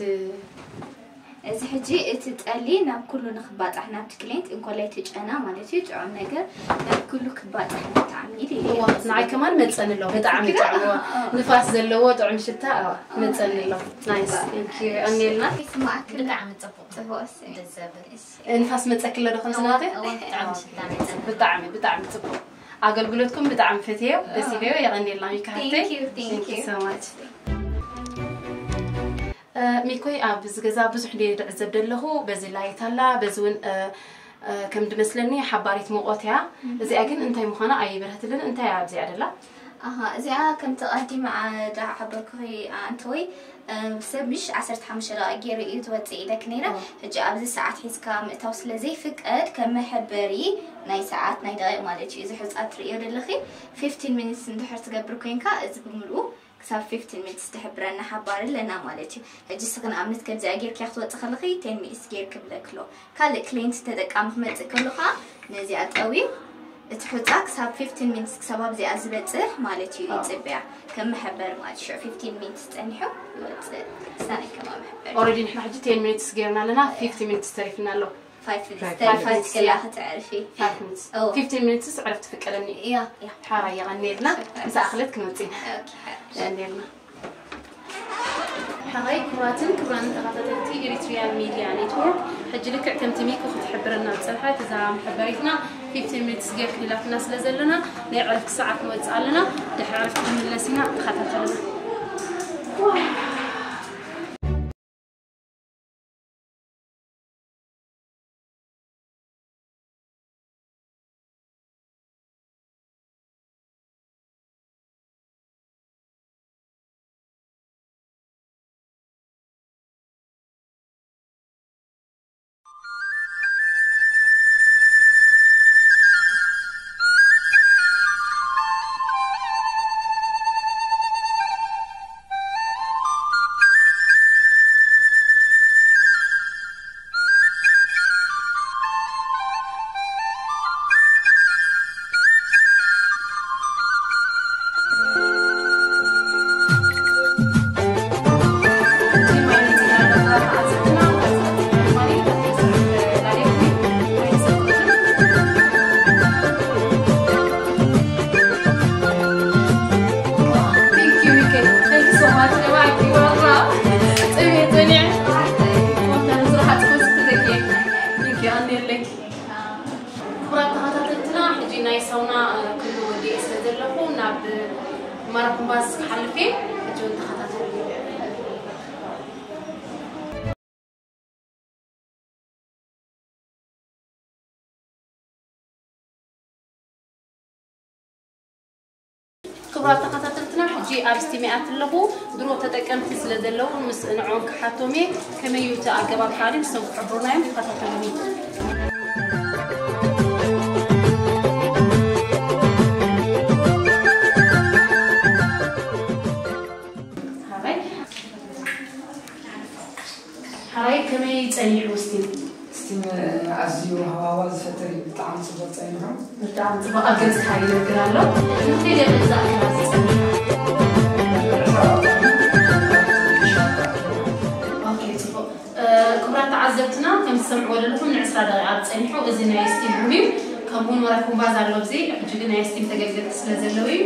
እዚ ሕጂ እቲ ጠሊ ናብ ኩሉ ንክባጻሕ ናብቲ ክሊንት እንኮላይ እቲ ጨና ማለት እዩ፣ ጥዑም ነገር ናብ ኩሉ ክባጻሕ ብጣዕሚ ኢሉ እዩ። እዋ፣ ንዓይ ከማን መጸኒ ኣሎ። ብጣዕሚ ትክክል። ጥዑም፣ እዋ። ንፋስ ዘለዎ ጥዑም ሽታ፣ እዋ፣ መጸኒ ኣሎ። ናይስ፣ ቴንክ ዩ። የቐንየልና። ይስማዕክን። ብጣዕሚ ጽቡቕ። ጽቡቕ፣ እሰይ። ደስ ዘብል። ንፋስ መጸኪ ኣሎ ዶ ከምዚ ናተይ? እዋ፣ ብጣዕሚ ሽታ መጸኒ። ብጣዕሚ፣ ብጣዕሚ ጽቡቕ። ኣገልግሎትኩም ብጣዕሚ ፈትየዮ፣ ደስ ኢለዮ፣ የቐንየልና ሚካሓተይ። Thank you, thank you so much። እ፣ ሚኮይ፣ ኣብዚ ገዛ ብዙሕ እንድየ ዝዕዘብ ዘለኹ፣ በዚ ላይት ኣላ፣ በዚ እውን፣ እ፣ ከም ድመስለኒ ሓባሪት መቆት እያ። እዚኣ ግን እንታይ ምዃና ኣይበርህትልን። እንታይ እያ ኣብዚኣ ደላ? ኣሃ፣ እዚኣ ከምቲ ቀዲመ ዓ- ዳ ሓበርኩኺ ኣንተወይ፣ እ፣ ሰብ ምሽ ዓሰርተ ሓሙሽተ ደቂቕ ገይሩ እዩ ትወፅእ ኢለክ ነይረ። ሕጂ ኣብዚ ሰዓት ሒዝካ ምእታው ስለ ዘይፍቀድ ከም መሐበሪ ናይ ሰዓት ናይ ደቂቕ ማለት እዩ። እዚ ሕፃ ትርእዮ ዘለኺ ፊፍቲን ሚኒትስ እንድሕር ትገብር ኮይንካ እዚ ብምልኡ ክሳብ ፊፍቲን ሚኒትስ ትሕብረና ሓባሪ ኣለና ማለት እዩ። ሕጂ እስኺ ንኣብነት ከምዚኣ ጌርክያ ክትወፂ ከለኺ ቴን ሚኒትስ ጌር ክብለክሎ። ካልእ ክሌንት ተጠቃሚ ክመፅእ ከሎ ከዓ ነዚኣ ጠውዩ እቲ ሑፃ ክሳብ ፊፍቲን ሚኒትስ ክሳብ ኣብዚኣ ዝበፅሕ ማለት እዩ ይፅበያ። ከም መሐበሪ ማለት ሽዑ ፊፍቲን ሚኒትስ ፀኒሑ ይወፅእ። ክሳብ ከማ መሐበሪ ኦረዲ ንሕና ሕጂ ቴን ሚኒትስ ጌርና ኣለና። ፊፍቲ ሚኒትስ ተሪፍና ኣሎ። ፋይቭ ሚኒትስ ተሪፋ ትክላ ክትዕርፊ። ፋይቭ ሚኒትስ ኦ። ፊፍቲን ሚኒትስ ዕረፍቲ ፍቀደኒ። እያ እያ ሓራ የቐኒልና። ምስ ኣኽለት ክንወፅእ ኢና። ኦኬ። የቐኒልና። ሓራይ ክቡራትን ክቡራን ተኸታተልቲ ኤሪትሪያን ሚድያ ኔትወርክ፣ ሕጂ ልክዕ ከምቲ ሚኩ ክትሕብረና ዝፀንሐት እዛ መሐበሪትና ፊፍቲን ሚኒትስ ጌር ክሊላትና ስለ ዘለና ናይ ዕረፍቲ ሰዓት ንወፅእ ኣለና። ድሕሪ ዕረፍቲ ክንምለስ ኢና። ተኸታተሉና። ክቡራት ተኸታተልትና፣ ሕጂ ናይ ሳውና ክሉ ወዲኤ ስለ ዘለኹ ናብ ማራኩምባስ ክሓልፍ እየ። ሕጂ እውን ተኸታተሉ። ክቡራት ተኸታተልትና፣ ሕጂ ኣብ ስቲም ይኣቲ ኣለኹ። ድሮ ተጠቀምቲ ስለ ዘለዉ ምስ ንዕኦም ክሓቶም እየ። ከመይ እዩ እቲ ኣገባብ ካልእ ንሶም ክሕብሩና እዮም። ተኸታተሉኒ። ሓራይ ሓራይ ከመይ ጸኒሑ ስቲም? ስቲም ኣዝዩ ሃዋዋ ዝፈጥር እዩ። ብጣዕሚ ጽቡቕ ጸኒሑ። ብጣዕሚ ጽቡቕ ኣገለጽካ ይነግር ኣሎ። ንኽንደይ ደቂቕ ዝኣክል ዝጸንሐ? ኦኬ፣ ጽቡቕ። እ፣ ክቡራት ተዓዘብትና፣ ከም ትሰምዕዎ ዘለኹም ንዕስራ ደቂቓ ጸኒሑ። እዚ ናይ ስቲም ሩም እዩ። ከምኡውን ወረ ኩምባዝ ኣሎ ኣብዚ። ሕጂ ግን ናይ ስቲም ተገልገልቲ ስለ ዘለዉ እዩ።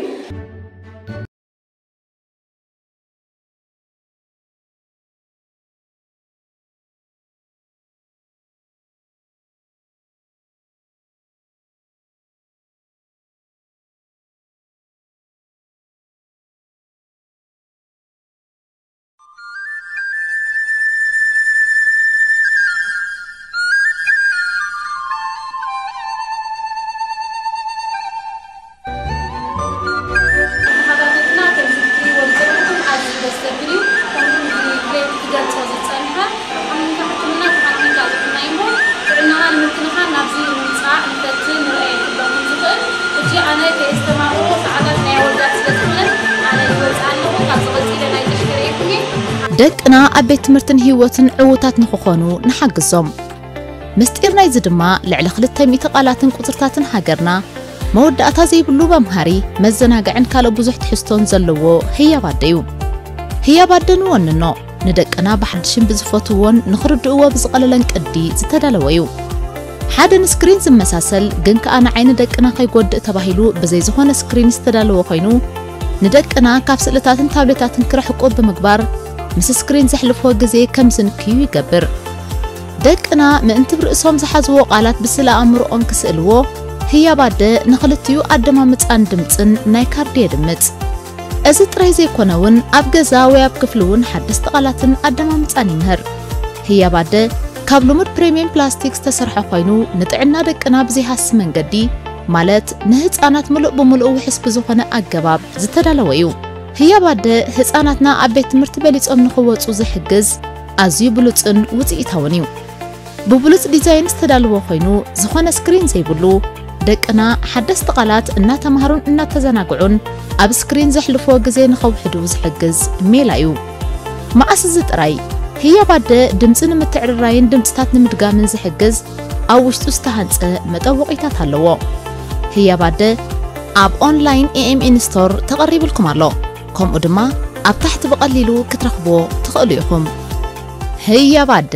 ተኸታተልትና፣ ከምዚ እትሪእዎ ዝጸንሕኩም ኣዝዩ ደስ ዘብል እዩ። ከምኡ እውን ብሌት ክገልጾ ዝጸንሐ፣ ኣብ መንጎ ሕክምና ተሓኪምካ ዝሕክም እሞ፣ ጥዕናኻ ንምክንኻን ናብዚ ምምጻእ ንፈትን ንርኣየን ክብለኩም ዝኽእል። ሕጂ ኣነ ከየስተማቕሮ ሰዓታት ናይ ኣወዳት ስለ ዝኾነት፣ ኣነ ይወጽእ ኣለኹ። ካብዚ ቀጺለ ናይ ተሽከርኤኩም እየ። ደቅና ኣብ ቤት ትምህርትን ህይወትን ዕዉታት ንኽኾኑ ንሓግዞም። ምስጢር ናይዚ ድማ ልዕሊ ክልተ ሚእቲ ቃላትን ቁጽርታትን ሃገርና፣ መወዳእታ ዘይብሉ መምሃሪ፣ መዘናግዕን ካልእ ብዙሕ ትሕዝቶን ዘለዎ ህያብ ኣደ እዩ። ህያብ ኣደ ንወንኖ፣ ንደቅና ብሓድሽን ብዝፈትውዎን ንኽርድእዎ ብዝቐለለን ቅዲ ዝተዳለወ እዩ። ሓደ ንስክሪን ዝመሳሰል ግን ከኣ ንዓይኒ ደቅና ከይጎድእ ተባሂሉ ብዘይ ዝኾነ ስክሪን ዝተዳለወ ኮይኑ፣ ንደቅና ካብ ስእልታትን ታብሌታትን ክርሕቁ ብምግባር፣ ምስ ስክሪን ዘሕልፍዎ ግዜ ከም ዝንክዩ ይገብር። ደቅና ምእንቲ ብርእሶም ዝሓዝዎ ቃላት ብስእለ ኣእምሮኦም ክስእልዎ፣ ህያብ ኣደ ንኽልቲኡ ኣደማምጻን ድምጽን ናይ ካርድ የድምጽ። እዚ ጥራይ ዘይኮነ እውን ኣብ ገዛ ወይ ኣብ ክፍሊ እውን ሓደስቲ ቃላትን ኣደማምጻን ይምህር። ህያብ ኣደ ካብ ልሙድ ፕሪሚየም ፕላስቲክ ዝተሰርሐ ኮይኑ፣ ንጥዕና ደቅና ብዘይሃሲ መንገዲ፣ ማለት ንህፃናት ምሉእ ብምሉእ ውሕስ ብዝኾነ ኣገባብ ዝተዳለወ እዩ። ህያብ ኣደ ህፃናትና ኣብ ቤት ትምህርቲ በሊፆም ንኽወፁ ዝሕግዝ ኣዝዩ ብሉፅን ውፅኢታውን እዩ። ብብሉፅ ዲዛይን ዝተዳለወ ኮይኑ፣ ዝኾነ ስክሪን ዘይብሉ፣ ደቅና ሓደስቲ ቃላት እናተማሃሩን እናተዘናግዑን ኣብ ስክሪን ዘሕልፍዎ ግዜ ንኸውሕዱ ዝሕግዝ ሜላ እዩ። መዓስ እዚ ጥራይ፣ ህያብ ኣደ ድምፂ ንምትዕርራይን ድምፅታት ንምድጋምን ዝሕግዝ ኣብ ውሽጡ ዝተሃንፀ መጠወቒታት ኣለዎ። ህያብ ኣደ ኣብ ኦንላይን ኤኤምኤን ስቶር ተቐሪብልኩም ኣሎ። ከምኡ ድማ ኣብ ታሕቲ ብቐሊሉ ክትረኽብዎ ትኽእሉ ኢኹም። ህያብ ኣደ።